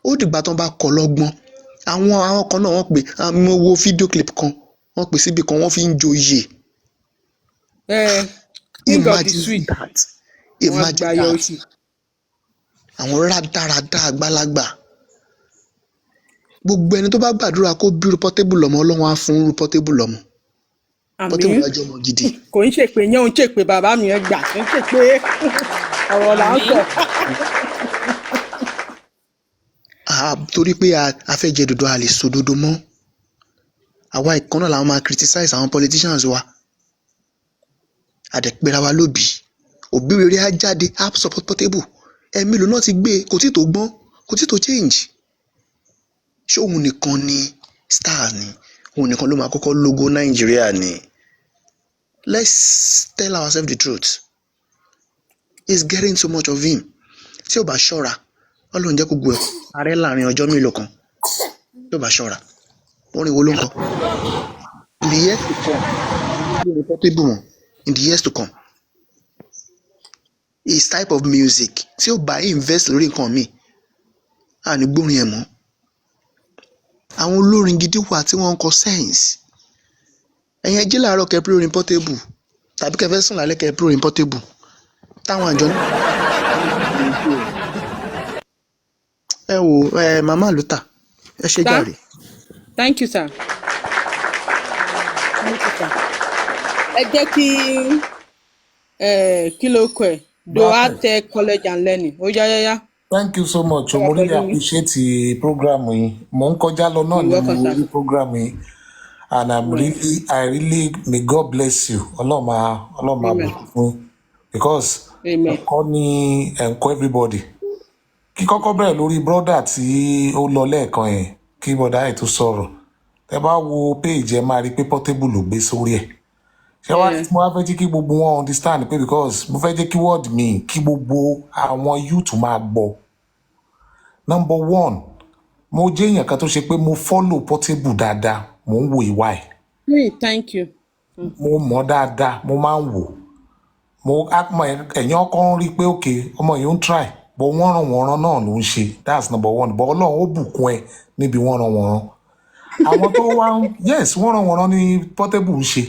Ó dìgbà tán bá kọ́ lọ́gbọ́n. Àwọn kan náà wọ́n pè, mo wo fídíò clip kan, wọ́n pè síbi kan, wọ́n fi ń joyè. King of the Imagine street. that. Wọ́n Imagine gba yọ that. oṣù. Àwọn rádaràda àgbàlagbà. Gbogbo ẹni tó bá gbàdúrà kó bí irú Portable lọ́mọ, Ọlọ́run á fún irú Portable lọ́mọ. Portable Àmín. wá jẹ́ ọmọ gidi. Kò ń ṣèpè yẹn, ò ń ṣèpè bàbá mi, ẹ gbà, kò ń ṣèpè, ọ̀rọ̀ là ń sọ. Torí pé a fẹ́ jẹ dòdò, a lè sọ òdodo mọ́. Àwa ìkan náà làwọn máa criticize àwọn politicians wa. A dẹ̀ pera wa lóbìí. Òbí rere á jáde, á support Portable. Ẹ̀mélòó náà ti gbé e, kò tí tó gbọ́n, kò tí tó change. Ṣé òun nìkan ni star ni? Òun nìkan ló máa kọ́kọ́ lógo Nàìjíríà ni? Let's tell ourselves the truth. It's getting too much of him. Tí ò bá ṣọ́ra, Ọlọ́run jẹ́ kó gbọ́ ẹ̀ parẹ́ láàrin ọjọ́ mélòó kan. Tí ò bá ṣọ́ra, orin wo ló ń kọ? In the years to come, orin Portable mọ̀, in the years to come. His type of music, tí ò bá invest lórí nǹkan míì, à ní gbórin ẹ̀ mọ́. Àwọn olórin gidi wà tí wọ́n ń kọ sense. Ẹ̀yin ẹ jí láàárọ̀ kẹ́ play orin Portable, tàbí kẹ́ fẹ́ sùn lálẹ́ kẹ́ play orin Portable. Táwọn àjọ náà. Ẹ wo ẹ màmá Luther, ẹ ṣe Sir, jàre. thank you, sir. Thank you, sir. Ẹ jẹ́ kí kí ló kọ ẹ̀ Doate College and Learning. Ó yá yá yá. Thank you so much. Ó wà Mo really pẹ̀lú yín. appreciate the program yìí. Mo ń kọjá lọ náà You're ni welcome, mo sir. rí program yìí and I'm really, I really, may God bless you. Ọlọ́run máa Amen. bùkún fún yín. Because Amen. ẹ̀kọ́ ni ẹ̀ ń kọ́ everybody. Kí kọ́kọ́ bẹ̀rẹ̀ lórí brother tí ó lọ lẹ́ẹ̀kan yẹn, kí bọ̀dá ẹ̀ tó sọ̀rọ̀. Tẹ bá wo page ẹ, máa rí pé Portable ló gbé sórí ẹ̀. Ṣé wá Yeah. mo wá fẹ́ jẹ́ kí gbogbo wọn understand pé, because mo fẹ́ jẹ́ kí word mi kí gbogbo àwọn youth máa gbọ́. Number one, mo jẹ́ èèyàn kan tó ṣe pé mo follow Portable dáadáa, mo ń wo ìwà ẹ̀. Hey, thank you. Mo mọ̀ dáadáa, mo máa ń wò. Mo ẹ̀yìn ọkọ ń rí pé okay, ọmọ yìí ń try, but wọ́n ràn wọ́n rán náà ló ń ṣe. That's number one. But Ọlọ́run ó bùkún ẹ níbi wọ́n ràn wọ́n rán. Àwọn tó wá ń, yes, wọ́n ràn wọ́n rán ní Portable ń ṣe.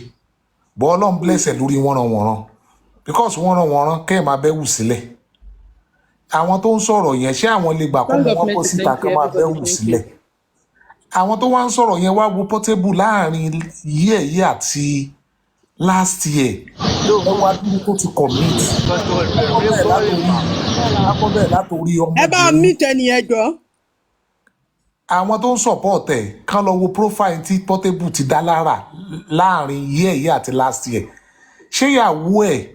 But Ọlọ́run bless ẹ lórí wọ́n ràn wọ́n rán. Because wọ́n ràn wọ́n rán kẹ́ ẹ̀ máa bẹ́ wù sílẹ̀. Àwọn tó ń sọ̀rọ̀ yẹn, ṣé àwọn lè gbà kọ́ Song mọ of wọn kó mercy, síta thank kí you, wọ́n máa bẹ́ everybody, wù thank you. sílẹ̀? Àwọn tó wá ń sọ̀rọ̀ yẹn, wá wo Portable láàrin year yìí àti last year, ẹ wá dúró tó ti commit. Akọ́ bẹ̀rẹ̀ látòrí Ẹ bá ọmọbìnrin. mute ẹni yẹn jọ. Àwọn tó ń support ẹ̀ kán lọ wo profile tí Portable ti dá lára láàrin year yìí àti last year. Ṣé ìyàwó ẹ̀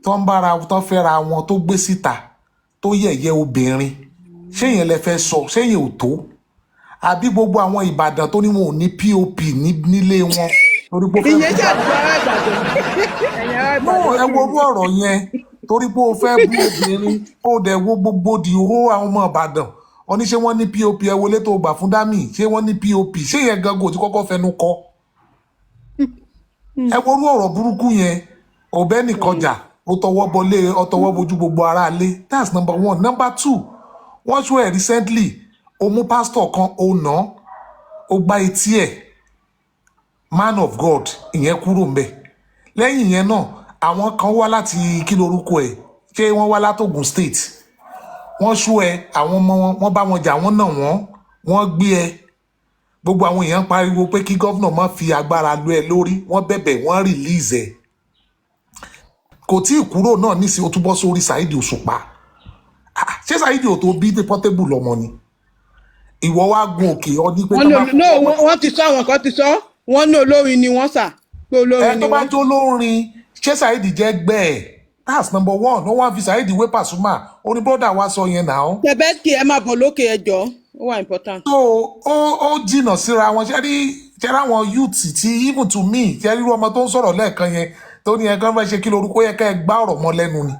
tó ń bára tó ń fẹ́ra wọn tó gbé síta tó yẹ̀yẹ́ obìnrin, ṣé yẹn lẹ fẹ́ sọ? Ṣé yẹn ò tó? Àbí gbogbo àwọn Ìbàdàn tó ní wọn ò ní POP nílé wọn torí pé ó fẹ́ Ìyẹn bú ṣàdúrà ará Ìbàdàn. Ẹ̀yin ará no Ìbàdàn ẹ ó wo kì orú ọ̀rọ̀ yẹn, torí pé o fẹ́ bú obìnrin, ó dẹ̀ wo gbogbo di hó àwọn ọmọ Ìbàdàn wọ́n ní ṣé wọ́n ní POP? Ẹ wọlé tó gbà fún dami, ṣé wọ́n ní POP? Ṣé yẹn gangan ò ti kọ́kọ́ fẹnu kọ? Ẹ wo orú ọ̀rọ̀ burúkú yẹn. Ọbẹ̀ nìkọjà ó tọwọ́ bọlé, ó tọwọ́ bojú gbogbo ara lé. That's number one. Number two, wọ́n ṣó ẹ̀ recently, ó mú pásítọ̀ kan, ó nà án, ó gbá etí ẹ̀, man of God. Ìyẹn kúrò ń bẹ̀. Lẹ́yìn ìyẹn náà, àwọn kan wá láti, kí lorúkọ ẹ̀, ṣé wọ́n wá látògùn State, wọ́n ṣú ẹ, àwọn ọmọ wọn, wọ́n bá wọn jà, wọ́n nà wọ́n, wọ́n gbé ẹ. Gbogbo àwọn èèyàn pariwo pé kí governor má fi agbára lu ẹ lórí. Wọ́n bẹ̀bẹ̀, wọ́n release ẹ. Kò tí ì kúrò náà nísìnyí, ó túbọ̀ sórí Saheed Òṣùpá. Ah, ṣé Saheed ò tó bí Portable lọ́mọ ni? Ìwọ wá gun òkè ọ ní pé Wọ́n tó ní bá no, wọ́n ti sọ, àwọn kan ti sọ, wọ́n ní olórin ni wọ́n sà pé ẹ olórin ni tó bá wọ́n. jó lórin, ṣé Saheed jẹ́ gbẹ́ ẹ̀? That's number one. Wọ́n wá fi Saheed wé Pasuma. Ó ní brother wa sọ yẹn náà. Tẹ̀bẹ́tì, ẹ máa bọ̀ lókè, ẹ jọ, ó wà important. So ó jìnnà síra wọn. Ṣe rí Ṣe ráwọn youth tí, even to me, ṣe rírú ọmọ tó ń sọ̀rọ̀ lẹ́ẹ̀kan yẹn tó ní ẹ̀kan fẹ́ ṣe kí lorúkọ yẹ kẹ́ ẹ gbá ọ̀rọ̀ mọ́ lẹ́nu ni,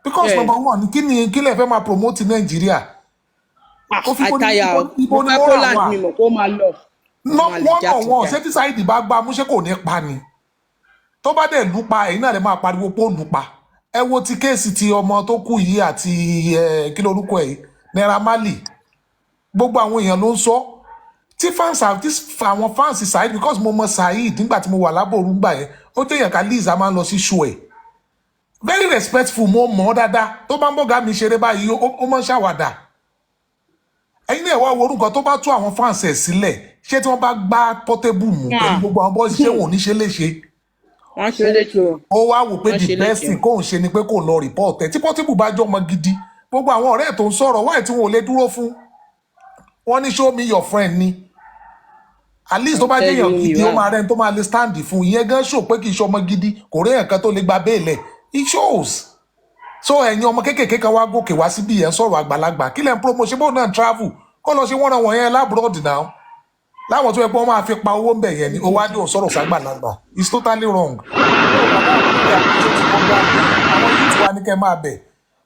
because number one, kí ni kí lè fẹ́ máa promote Nàìjíríà? Kó fi ibo ni Àtàyà ibo mo ibo ni fẹ́ mo kó rà land wà mi mọ̀ kó máa lọ, no máa lè one já on ti one. já. Ṣé tí Saheed bá gbá mú, ṣé kò ní pa ni? Tó bá dẹ̀ lù pa, ẹ̀yin náà lè máa pariwo pé ó lù pa. Ẹ wo ti case ti ọmọ tó kú yìí àti kí lorúkọ ẹ̀, Naira Marley. Gbogbo àwọn èèyàn ló ń sọ tí fans, tí àwọn fans Saheed, because mo mọ Saheed nígbà tí mo wà lábòrú ńgbà yẹn, ó jẹ́ èèyàn ká Liz a máa ń lọ sí show ẹ̀, very respectful. Mo mọ̀ ọ́ dáadáa. Tó bá ń bọ̀gá mi ṣeré báyìí, ó máa ń ṣàwàdà. Ẹ̀yin náà wá wo orúkọ tó bá tú àwọn fans ẹ̀ sílẹ̀. Ṣé tí wọ́n bá gbá Portable mú pẹ̀lú gbogbo àwọn boys, ṣé wọn ò ní ṣe léṣe? Wọ́n ṣe léṣe o. Ó wá wò pé Wọ́n the ṣe best léṣe. thing kóun ṣe ni pé kó lọ report ẹ̀. Tí Portable bá jọ ọmọ gidi, gbogbo àwọn ọ̀rẹ́ ẹ̀ tó ń sọ̀rọ̀ wáyé tí wọn ò lè dúró fún wọn ní show me your friend ni. At least tó bá jẹ́ Tell èèyàn you gidi, you ó are. máa rẹ́ni tó máa lè stand fún. Ìyẹn gan ṣò pé kì í ṣe ọmọ gidi, kò rí èèyàn kan tó lè gba bail ẹ̀. It shows. So ẹ̀yin ọmọ kéékèèké kan wá gòkè wá síbí, ẹ̀ ń sọ̀rọ̀ àgbàlagbà. Kí lẹ̀ ń promo? Ṣe bóun náà travel kó lọ ṣe wọ́n wọ̀nyẹn l'abroad náà láwọn tó yẹ pé wọ́n máa fi pa owó ń bẹ̀ yẹn ni? Ó wá dé, òun sọ̀rọ̀ sàgbàlagbà. It's totally wrong. So bàbá mi appreciate program yìí. Àwọn youth wa ní kẹ́ máa bẹ̀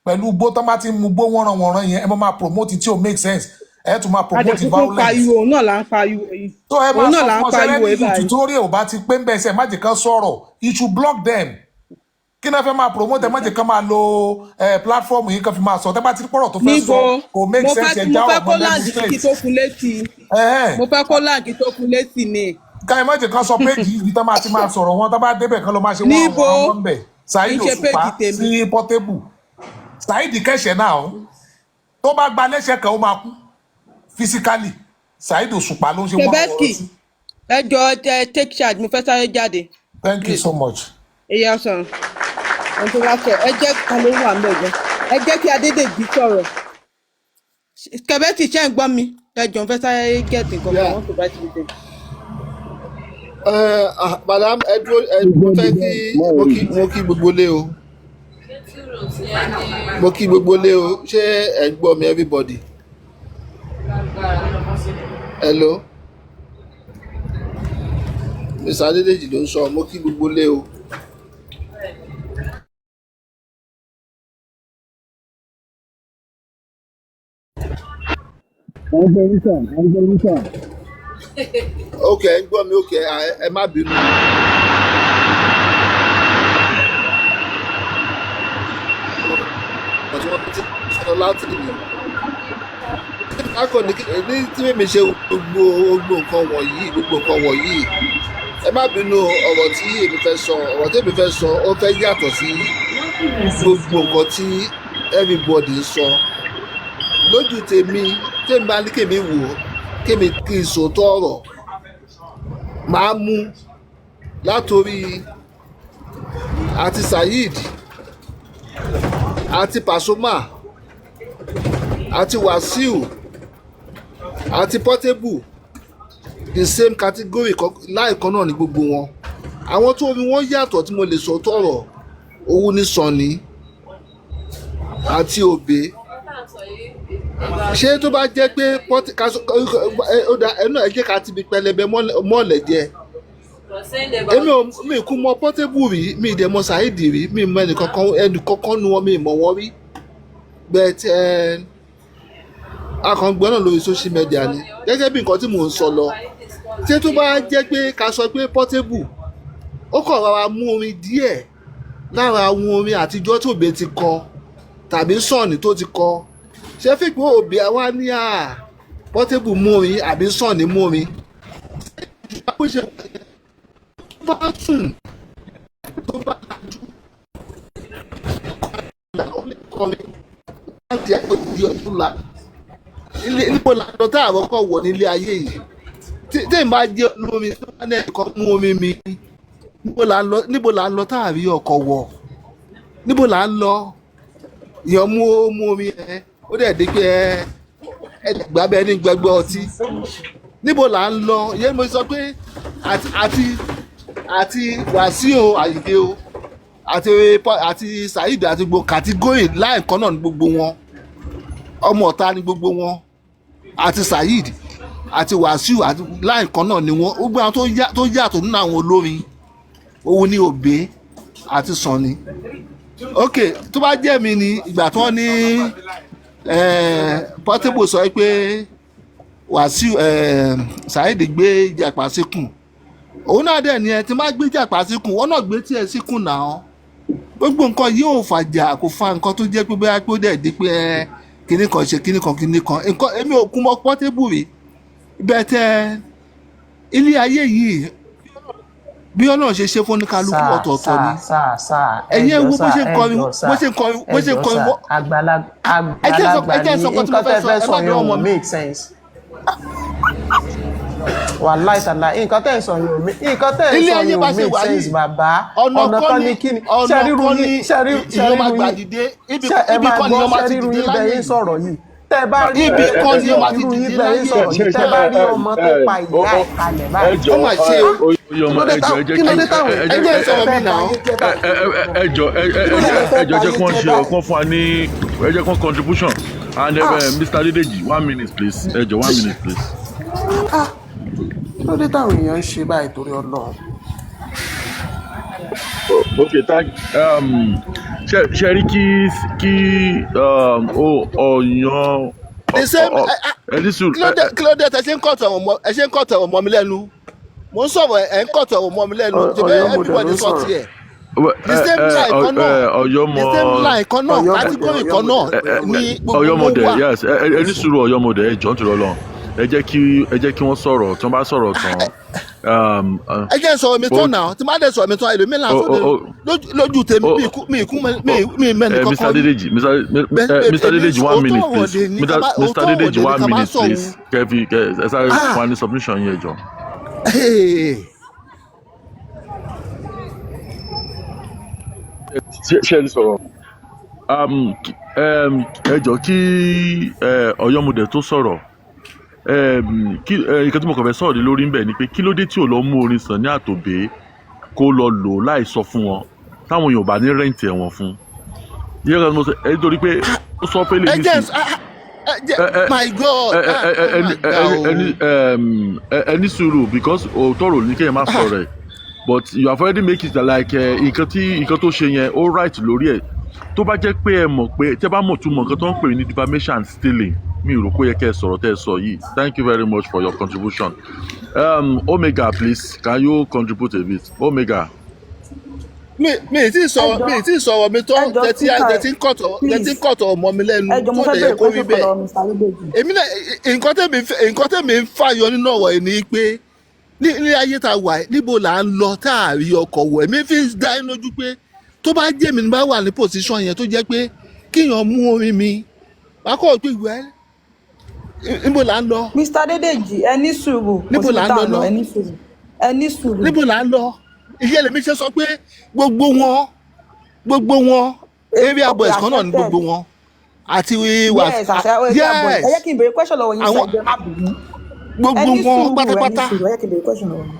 pẹ̀lú gbó tán bá ti ń mu gbó wọ́nranwọ̀nran yẹn, ẹ máa máa promote tí ò make sense, ẹ tún máa promote Adẹ̀kúkú violence. Pariwo, òun náà là ń pariwo yìí. Tó ẹ Òun máa náà sọ là ń fún ọsẹ pariwo rẹ ní yìí youth báyìí. tó rí ẹ ò bá ti pé ń bẹ̀ ṣe, má jẹ́ kán sọ̀rọ̀. You should block them. Kí náà fẹ́ máa promote? Ẹ má jẹ́ kán máa lo platform yìí kán fi máa sọ. Tẹ́ bá ti rí pọ̀rọ̀ tó fẹ́ sọ Níbo? kò make Mo fẹ́ sense, ẹ mo já fẹ́ ọ̀rọ̀ kó mọ́ lẹ́nu land mi kí straight. tó kun létí. Ẹ̀hẹ́n. Mo fẹ́ kó land kí tó kun létí ni. Ká ẹ má jẹ́ kán sọ péjì ibi tán máa ti máa sọ̀rọ̀ wọn. Tán bá débẹ̀, kán lọ máa ṣe wọ́n Níbo? àwọn wọn bẹ̀. Kì í Saheed ṣe Òṣùpá péjì tèmi. sí Portable, Saheed kẹsẹ̀ náà o. Tó bá gba lẹ́sẹ̀ kan, ó máa kú physically. Saheed Òṣùpá ló ń ṣe wọ́n wọ́n Kebeski, sí. ẹ jọ, ẹ take charge, mo fẹ́ sáré jáde. Thank you Please. so much. Èyí ọ̀sán. Ohun tó bá sọ, ẹ jẹ́ ká ló wà ń bẹ̀ gan. Ẹ jẹ́ kí Adédèjì sọ̀rọ̀. Kebeski, ṣé ń gbọ́ mi? Ẹ jọ, mo fẹ́ sáré get nǹkan kan, Yeah. wọ́n tó bá ti dé. Ah, madam, ẹ dúró. Ẹ mo fẹ́ kí mo kí gbogbo lé o, mo kí gbogbo lé o. Ṣé ẹ ń gbọ́ mi, everybody? Hello, Mr. Adédèjì ló ń sọ. Mo kí gbogbo lé o. À ń gbọ́ yín sà, à ń gbọ́ yín sà. Ok, ẹ ń gbọ́ mi. Ok, ẹ má bínú. Ọ̀rọ̀ tí wọ́n ti sọ láti ní akọ ní ní tí mímí ṣe gbogbo nǹkan wọ̀nyí, ẹ má bínú. Ọ̀rọ̀ tí èmi fẹ́ sọ, ọ̀rọ̀ tí èmi fẹ́ sọ, ó fẹ́ yàtọ̀ sí gbogbo nǹkan tí everybody ń sọ. Lójú tèmi, tèmi bá ní kémi wò ó, kémi kí n sòótọ́ ọ̀rọ̀, máa mú látòrí àti Saheed àti Pasuma àti Wasiu àti Portable, the same category láìkan náà ní gbogbo wọn. Àwọn tó omi wọn yàtọ̀ tí mo lè sọ tọrọ òun ní Sunny àti Òbí. Ṣé tó bá jẹ́ pé ó dá ẹnu, ẹ jẹ́ ká ti bi pẹlẹbẹ mọ́lẹ̀ jẹ. Èmi ò mi kú mọ Portable rí, mi ì dẹ̀ mọ Saheed rí, mi mọ ẹnìkankan, ẹnìkankan nu wọn, mi ì mọ wọn rí. But akàngbọ́n náà lórí social media ni. Gẹ́gẹ́ bí nǹkan tí mò ń sọ lọ, ṣé tó bá jẹ́ pé ká sọ pé Portable ó kàn rọra mú orin díẹ̀ lára àwọn orin àtijọ́ tí Òbí ti kọ tàbí Sunny tó ti kọ, ṣé fípé Òbí àwa ní à Portable mú orin àbí Sunny mú orin, bó ṣe tó bá sùn, tó bá lajú, ó lè kọrin láti ẹ̀kọ́ di ọdún la ilé. Níbo la lọ tá àkọ́kọ́ wọ̀ nílé ayé yìí tí n bá jẹ́ olómi tó bá ní ẹ̀kọ́ mú omi mi? Níbo la lọ, níbo la lọ tá àrí ọkọ̀ wọ̀? Níbo la ń lọ? Èèyàn mú, ó mú omi ẹ, ó dẹ̀ dé pé ẹ gbà bẹ́ẹ̀ ní gbẹgbẹ́ ọtí. Níbo là ń lọ? Yẹn mo sọ pé àti Wàsíù Àyìndé o àti Saheed àti gbogbo category láìkan náà ní gbogbo wọn. Ọmọ ọ̀tá ní gbogbo wọn àti Saheed. Àti Wàsíù àti láì kan náà ni wọ́n. Gbogbo àwọn tó yàtọ̀ nínú àwọn olórin òun ní Òbé àti Sunny. Ok, tó bá jẹ́ mi ni ìgbà tí wọ́n ní Portable sọ pé Wàsíù, Saheed gbé jàpá síkùn, òun náà dẹ̀ ni ẹ ti má gbé jàpá síkùn, wọ́n náà gbé tiẹ̀ síkùn náà. Gbogbo nǹkan yóò fàjà, kò fa nǹkan tó jẹ́ pé bóyá pé ó dẹ̀ di pé ẹ kinní kan ṣe kinní kan kinní kan nǹkan. Èmi ò kún mọ́ Portable rí bẹ́ẹ̀. Tẹ ilé ayé yìí, bí Ọlọ́run ṣe ṣe fún oníkálukú Sir, ọ̀tọ̀ọ̀tọ̀ sir, ni. Sir, sir, ẹ Ẹ̀yin ẹ jọ̀ọ́ wo bó sir, ṣe ń ẹ kọrin, jọ̀ọ́ bó sir, ṣe ń kọrin, ẹ bó ṣe ń jọ̀ọ́ kọrin sir, ẹ jẹ́ sọ àgbàlagbà ẹ jẹ́ ni sọ nǹkan tí mo nǹkan fẹ́ tẹ́ sọ. fẹ́ Ẹ sọ má yẹn dán ò ọmọ mi. make sense. Wàláì tàlà, nǹkan tẹ́ ń sọ yẹn ò nǹkan tẹ́ ń Ilé sọ ayé yẹn bá ò ṣe make wà sense yìí, bàbá. ọ̀nà Ọ̀nà kan kan ní ní kíni? Ọ̀nà Ṣé ríru kan yín ní ṣé rí ṣé ìyẹn máa ríru gbà yín dìde ibi ṣé ẹ ibi máa kan ni gbọ́ wọ́n máa ṣé ti ríru dìde yín bẹ́ẹ̀ láyé yín yìí. sọ̀rọ̀ yìí? Tẹ́ ẹ bá rí Ibi kan ni irú wọ́n máa ti irú yín dìde bẹ́ẹ̀ láyé yín sọ̀rọ̀ yìí. yìí, tẹ́ ẹ bá rí ọmọ tó pa ìyá ẹ̀ kalẹ̀ Ẹ báyìí. jọ Ó mà ṣe o. oyè Kí ọmọ ló dé ẹ jọ táwọn ẹ jẹ́ kí ló kí dé táwọn ẹ Ẹ jẹ́ jẹ́ ẹ sọ̀rọ̀ mi Fẹ́ náà. báyé jẹ́ báyìí ẹ torí ẹ Ọlọ́run. jọ ẹ ẹ Kí ló dé ẹ tẹ́ fẹ́ ẹ jọ jẹ́ báyé kí wọ́n jẹ́ ṣe báyìí? ọkàn fún wa ní ẹ jẹ́ kí wọ́n contribution and Ah, Mr. Adedeji, 1 minute please, ẹ jọ, 1 minute please. Ah, kí ló dé táwọn èèyàn ń ṣe báyìí torí Ọlọ́run? Okay, thank ṣe ṣe rí kí ó ọyàn The same ẹ ní sùúrù. Kí ló dé tẹ ṣe ń kọ̀tọ̀ ọ̀rọ̀ mọ́ ẹ ṣe ń kọ̀tọ̀ ọ̀rọ̀ mọ́ mi lẹ́nu? Mò ń sọ̀rọ̀, ẹ̀ ń kọ̀tọ̀ ọ̀rọ̀ mọ́ mi lẹ́nu. Ṣe bẹ́ẹ̀ Ọ̀yọ́mọdé ló everybody ń sọ sọ̀rọ̀. tiẹ̀. The same line kan náà, Ọ̀yọ́mọ the same line kan náà, Ọ̀yọ́mọdé category kan náà Ọ̀yọ́mọdé ni gbogbo wọn Ọ̀yọ́mọdé wà. Yes, ẹ ní sùúrù, Ọ̀yọ́mọdé, ẹ jọ̀ọ́ nítorí Ọlọ́run, ẹ jẹ́ kí wọ́n sọ̀rọ̀. Tí wọ́n bá sọ̀rọ̀ tán Ẹ jẹ́ n sọ̀rọ̀ mi tán náà. Tí má dẹ̀ sọ̀rọ̀ mi tán, ẹlòmíràn tó lè lójú tèmi mi kú mi mẹ́ni Mr. kankan rí. Adedeji, Mr. Bẹ́ẹ̀ Mr. èmi Adedeji, one òótọ́ minute ọ̀rọ̀ please. dè ní ká Mr. má Mr. òótọ́ ọ̀rọ̀ Adedeji, dè ní one ká má minute sọ òun. please. Kẹfì kẹ ẹ sáré Ah, fún wa ní submission yẹn, jọ. Hey. Ṣé ẹ ní sọ̀rọ̀? Ẹ jọ, kí Ọ̀yọ́mọdé tó sọ̀rọ̀, kí nǹkan tí mo kàn fẹ́ sọ̀rọ̀ lé lórí ń bẹ̀ ni pé kí ló dé tí ò lọ mú orin Sunny àtòbé kó lọ lò ó láì sọ fún wọn, táwọn èèyàn ò bá ní rent ẹ̀wọ̀n fún yíyá kan tí mo sọ ẹ, nítorí pé ó sọ pé lè Ẹ jẹ́ nísìn ah, ah, ẹ jẹ́ ẹ ẹ my God, ẹ ah, ẹ ẹ oh ẹni my God ẹni o. ẹ ní sùúrù, because òótọ́ rò ní kéèyàn má Ah, sọ̀rọ̀ ẹ̀, but you have already make it like nǹkan tí nǹkan tó ṣe yẹn ó right lórí ẹ̀. Tó bá jẹ́ pé ẹ mọ̀ pé tẹ́ bá mọ̀ túmọ̀ nǹkan tó ń pè ní defamation and stealing, mi ò rò pé ó yẹ kẹ́ ẹ sọ̀rọ̀ tẹ́ ẹ sọ yìí. Thank you very much for your contribution. Omega, please, can you contribute a bit, Omega? Mi ì tí ì Ẹ sọ̀rọ̀ jọ mi ì tí ì sọ̀rọ̀ mi ẹ tán. jọ Tẹ́tí speaker tẹ́tí ń kọ̀tọ̀ tẹ́tí ń please kọ̀tọ̀ mọ́ mi lẹ́nu Ẹ jọ, mo tó fẹ́ dẹ̀ yẹ béèrè kó rí question kan bẹ́ẹ̀. lọ́wọ́ Mr. Adédèjì. Èmi náà, nǹkan tẹ́mi ń fàyọ nínú ọ̀rọ̀ yìí ni pé ní ilé ayé tá a wà yìí, níbo là ń lọ tá a rí ọkọ̀ wọ̀? Èmi fi ń dá yín lójú pé tó bá jẹ́ mi ní bá wà ní position yẹn, tó jẹ́ pé kíyàn mú orin mi, wàá kọ́ pé wẹ́, níbo là ń lọ? Mr. Adédèjì, ẹ ní sùúrù, kò Níbo síbi là ń tá lọ à ń lọ. náà? Ẹ ní sùúrù, ẹ ní sùúrù. Níbo là ń lọ? Ìyẹn lèmi ṣe sọ pé gbogbo wọn area Okay, boys kan náà ni accepted. gbogbo wọn àti wà. Yes, àṣà area boys. Ẹ jẹ́ Yes. kí n béèrè question lọ́wọ́ yín sir, Àwọn ẹ jọ̀ọ́, ẹ má bínú. Ẹ gbogbo ní wọn sùúrù, ẹ ní pátápátá. sùúrù, ẹ jẹ́ kí n béèrè question lọ́wọ́ yín.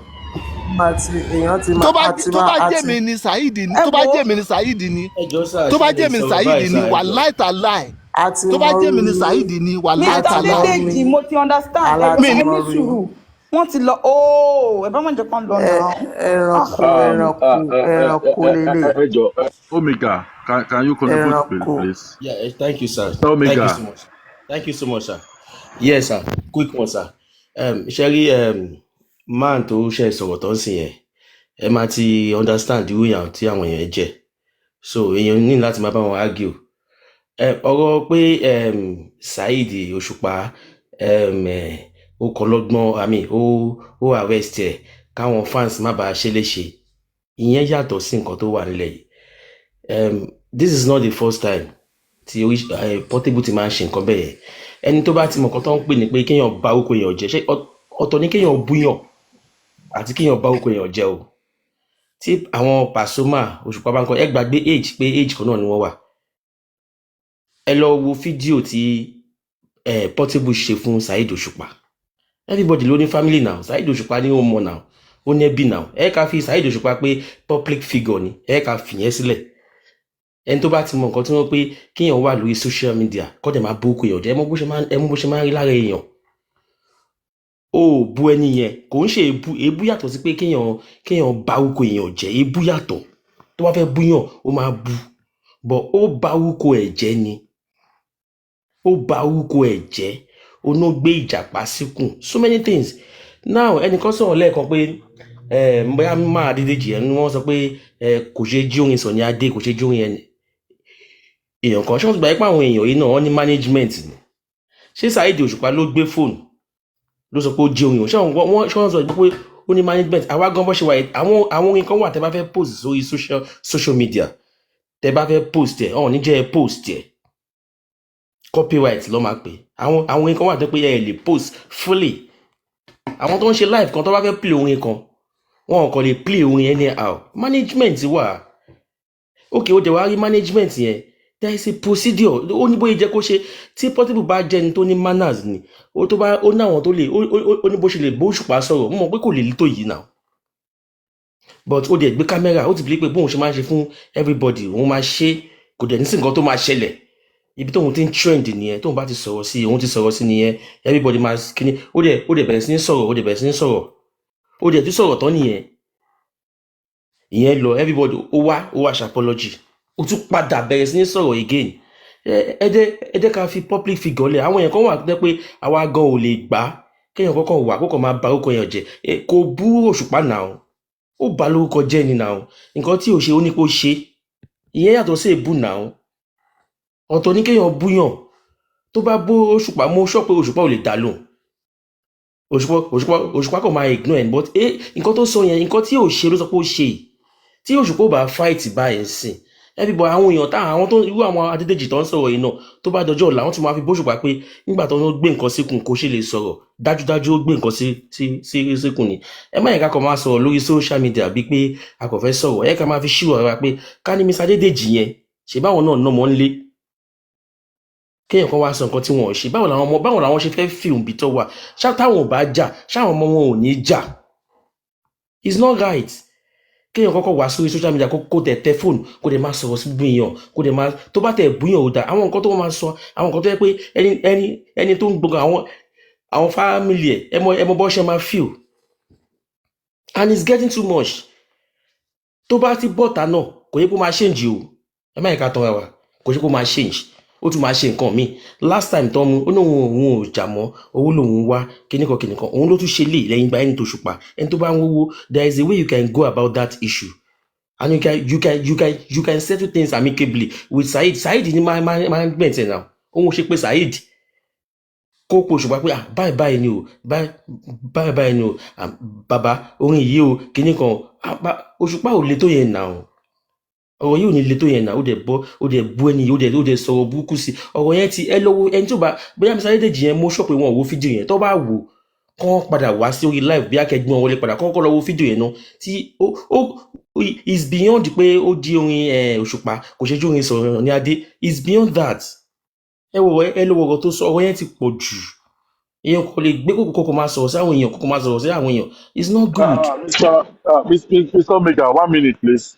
Àti èèyàn ti Tó máa bá àti tó máa bá jẹ́ àti mi ni Saheed ni Ẹ tó bá wo jẹ́ mi ni Saheed ni Ẹ jọ sir, tó ṣé bá ẹ lè jẹ́ mi ni sọ̀rọ̀ Saheed báyìí ni sir? Ẹ jọ. Wàláì tàláì, àti tó bá jẹ́ mi ni mọrú Saheed ni, wàláì Mr. àti tàláì. mọrú Adédèjì, mo ti understand. Ẹ aláti Mi jọ̀ọ́, ní ẹ ní mọrú sùúrù. Wọ́n ti lọ ooo, ẹ bá má jẹ́ kán lọ ẹ náà. ẹranko ẹranko ẹranko lélẹ̀. Ẹ jọ, Omega, can you contribute Ẹranko. please? Yeah, thank you, sir. Thank you Omega. so much. Thank you so much, sir. Yes, sir. Quick one, sir. Sherry, man tó ṣe sọ̀rọ̀ tó ń sìn yẹn, ẹ máa ti understand irú èèyàn tí àwọn èèyàn jẹ́. So èèyàn ní láti máa bá wọn argue. Ọ̀rọ̀ pé Saheed Òṣùpá ó kọ́ lọ́gbọ́n, I mean, ó arrest ẹ̀ káwọn fans má bàa ṣe léṣe. Ìyẹn yàtọ̀ sí nǹkan tó wà nílẹ̀ yìí. This is not the first time tí Portable ti máa ń ṣe nǹkan bẹ́ẹ̀ yẹn. Ẹni tó bá ti mọ̀ nǹkan tó ń pè ní pé kéèyàn ba orúkọ èèyàn jẹ́, ṣé ọ̀tọ̀ ní kéèyàn búyàn àti kéèyàn ba orúkọ èèyàn jẹ́ o. Tí àwọn Pasuma, Òṣùpá bá ń kọ, ẹ gbàgbé age, pé age kan náà ni wọ́n wà. Ẹ lọ wo fídíò tí Portable ṣe fún Saheed Òṣùpá. Everybody ló ní family now. Saheed Òṣùpá ní ó mọ now, ó ní ẹbí now. Ẹ ká fi Saheed Òṣùpá pé public figure ni, ẹ ká fìyẹn sílẹ̀. Ẹni tó bá ti mọ nǹkan tí wọ́n pé kéèyàn wà lórí social media kọ́ dẹ̀ máa bó orúkọ èèyàn jẹ́, ẹ mọ bó ṣe máa ń rí lára èèyàn. O ò bu ẹni yẹn, kò ń ṣe èébú. Èébú yàtọ̀ sí pé kéèyàn ba orúkọ èèyàn jẹ́. Èébú yàtọ̀. Tó bá fẹ́ búyàn, ó máa bu, but ó ba orúkọ ẹ̀ jẹ́ ni, ó ba orúkọ ẹ̀ jẹ́. Oná gbé ìjàpá síkùn, so many things. Now, ẹnìkan sọ̀rọ̀ lẹ́ẹ̀kan pé bóyá máa Adédèjì ẹ̀ ni wọ́n sọ pé kò ṣe jí orin Sunny Adé, kò ṣe jí orin ẹni èèyàn kan. Ṣé wọ́n ti gbà pé àwọn èèyàn yìí náà, wọ́n ní management ni? Ṣé Saheed Òṣùpá ló gbé fóònù ló sọ pé ó jí orin òun? Ṣé wọ́n sọ pé ó ní management? Àwa gan bọ́ ṣe wà yìí, àwọn orin kan wà tẹ́ bá fẹ́ post sórí social media, tẹ́ bá fẹ́ post ẹ̀, ọ̀hún ní jẹ́ ẹ post ẹ̀, copyright ló máa pè. Àwọn orin kan wà tó pé ẹ lè post fully. Àwọn tó ń ṣe live kan, tó bá fẹ́ play orin kan, wọn kò lè play orin anyhow. Management wà. Ok, ó dẹ̀ wá rí management yẹn, there is a procedure. Ó ní bóyá jẹ́ kó ṣe. Tí Portable bá jẹ́ ẹni tó ní manners ni, ó tó bá ó ní àwọn tó lè ó ní bó ṣe lè bó Òṣùpá sọ̀rọ̀. Mo mọ̀ pé kò lè tó yìí now, but ó dẹ̀ gbé kámẹ́rà, ó ti bí pé bóun ṣe máa ń ṣe fún everybody, òun máa ṣe, kò dẹ̀ ní sí nǹkan tó máa ṣẹlẹ̀. Ibi tóun ti ń trend nìyẹn. Tóun bá ti sọ̀rọ̀ sí, òun ti sọ̀rọ̀ sí nìyẹn, everybody máa kíní. Ó dẹ̀ bẹ̀rẹ̀ sí ní sọ̀rọ̀, ó dẹ̀ bẹ̀rẹ̀ sí ní sọ̀rọ̀, ó dẹ̀ tún sọ̀rọ̀ tán nìyẹn. Ìyẹn lọ, everybody, ó wá ṣe apology, ó tún padà bẹ̀rẹ̀ sí ní sọ̀rọ̀ again. Ẹ jẹ́ ká fi public figure lẹ̀. Àwọn èèyàn kan wà tó jẹ́ pé àwa gan ò lè gbà á kéèyàn kọ́kọ́ wà kókò máa ba orúkọ yẹn jẹ́. Kò bú Òṣùpá náà, ó bà lórúkọ jẹ́ ni náà. Nǹkan tí ò ṣe, ó ní kó ṣe. Ìyẹn yàtọ̀ sí èébú náà. Ọ̀tọ̀ ní kéèyàn búyàn. Tó bá bú Òṣùpá, mo sọ pé Òṣùpá ò lè dá lóhùn. Òṣùpá kò máa ignore ẹ̀, but nǹkan tó sọ yẹn, nǹkan tí ò ṣe ló sọ pé ó ṣe yìí. Tí Òṣùpá ò bá fight báyìí sìn, everybody, àwọn èèyàn táwọn, àwọn tó irú àwọn Adédèjì tó ń sọ̀rọ̀ yìí náà, tó bá dọjọ́ ọ̀la, wọ́n tún máa fi bóṣùpá pé nígbà tó ń gbé nǹkan síkùn, kò ṣe lè sọ̀rọ̀. Dájúdájú, ó gbé nǹkan sí síkùn ni. Ẹ má yẹ ká kàn máa sọ̀rọ̀ lórí social media bíi pé a kò fẹ́ sọ̀rọ̀. Ẹ ká máa fi ṣírò ara pé ká ní Mr Adédèjì yẹn ṣe báwọn náà ná mọ́ ń lé, kéèyàn kan wá sọ nǹkan tí wọn ò ṣe, báwo làwọn ọmọ, báwo làwọn ṣe fẹ́ fíìmù bí tó wà? Ṣá táwọn ò bá jà, ṣáwọn ọmọ wọn ò ní jà? It's not right kéèyàn kọ́kọ́ wá sórí social media, kó tẹ̀ fóònù, kó dẹ̀ máa sọ̀rọ̀ sí gbogbo èèyàn, kó dẹ̀ máa tó bá tẹ̀ búyàn ò dá. Àwọn nǹkan tó máa sọ, àwọn nǹkan tó yẹ pé ẹni tó ń gbọ́ngàn, àwọn family ẹ̀, ẹ mọ bọ́ ṣe máa feel, and it's getting too much. Tó bá ti bọ́ta náà, kò yẹ kó máa change o. Ẹ má yẹ ká tanra wa, kò yẹ kó máa change, ó tún máa ṣe nǹkan míì. Last time tó mú, ó ní òun ò jà mọ́, owó lòun wá, kíníkan kíníkan, òun ló tún ṣe lè lẹ́yìn gba ẹni tó ṣùpá. Ẹni tó bá ń wówó, there is a way you can go about that issue and you can settle things amicably with Saheed. Saheed ní management ẹ̀ náà. Òun ṣe pé Saheed kó po Òṣùpá pé, ah, báyìí báyìí ni o, báyìí báyìí báyìí ni o, ah, bàbá, orin yìí o, kíníkan. Ah, Òṣùpá ò le tó yẹn náà. Ọ̀rọ̀ yìí ò ní le tó yẹn náà. Ó dẹ̀ bọ́, ó dẹ̀ bú ẹni yìí, ó dẹ̀ sọ̀rọ̀ burúkú sí. Ọ̀rọ̀ yẹn ti ẹ lọ́wọ́ ẹni tó bá bóyá Mr. Adédèjì yẹn, mo sọ pé wọn ò wo fídíò yẹn. Tó bá wò, kán padà wá sí orí live bí akẹgbẹ́ wọlé padà, kán kọ́ lọ wo fídíò yẹn náà. Tí ó is beyond pé ó jí orin Òṣùpá, kò ṣe jí orin Sunny Adé. Is beyond that. Ẹ wọ, ẹ lọ́wọ́ ọ̀rọ̀ tó sọ, ọ̀rọ̀ yẹn ti pọ̀ jù. Èèyàn kò lè gbé kókò kókò máa sọ̀rọ̀ sí àwọn èèyàn, kókò máa sọ̀rọ̀ sí àwọn èèyàn. It's not good. Mr. Mr. Omega, 1 minute, please.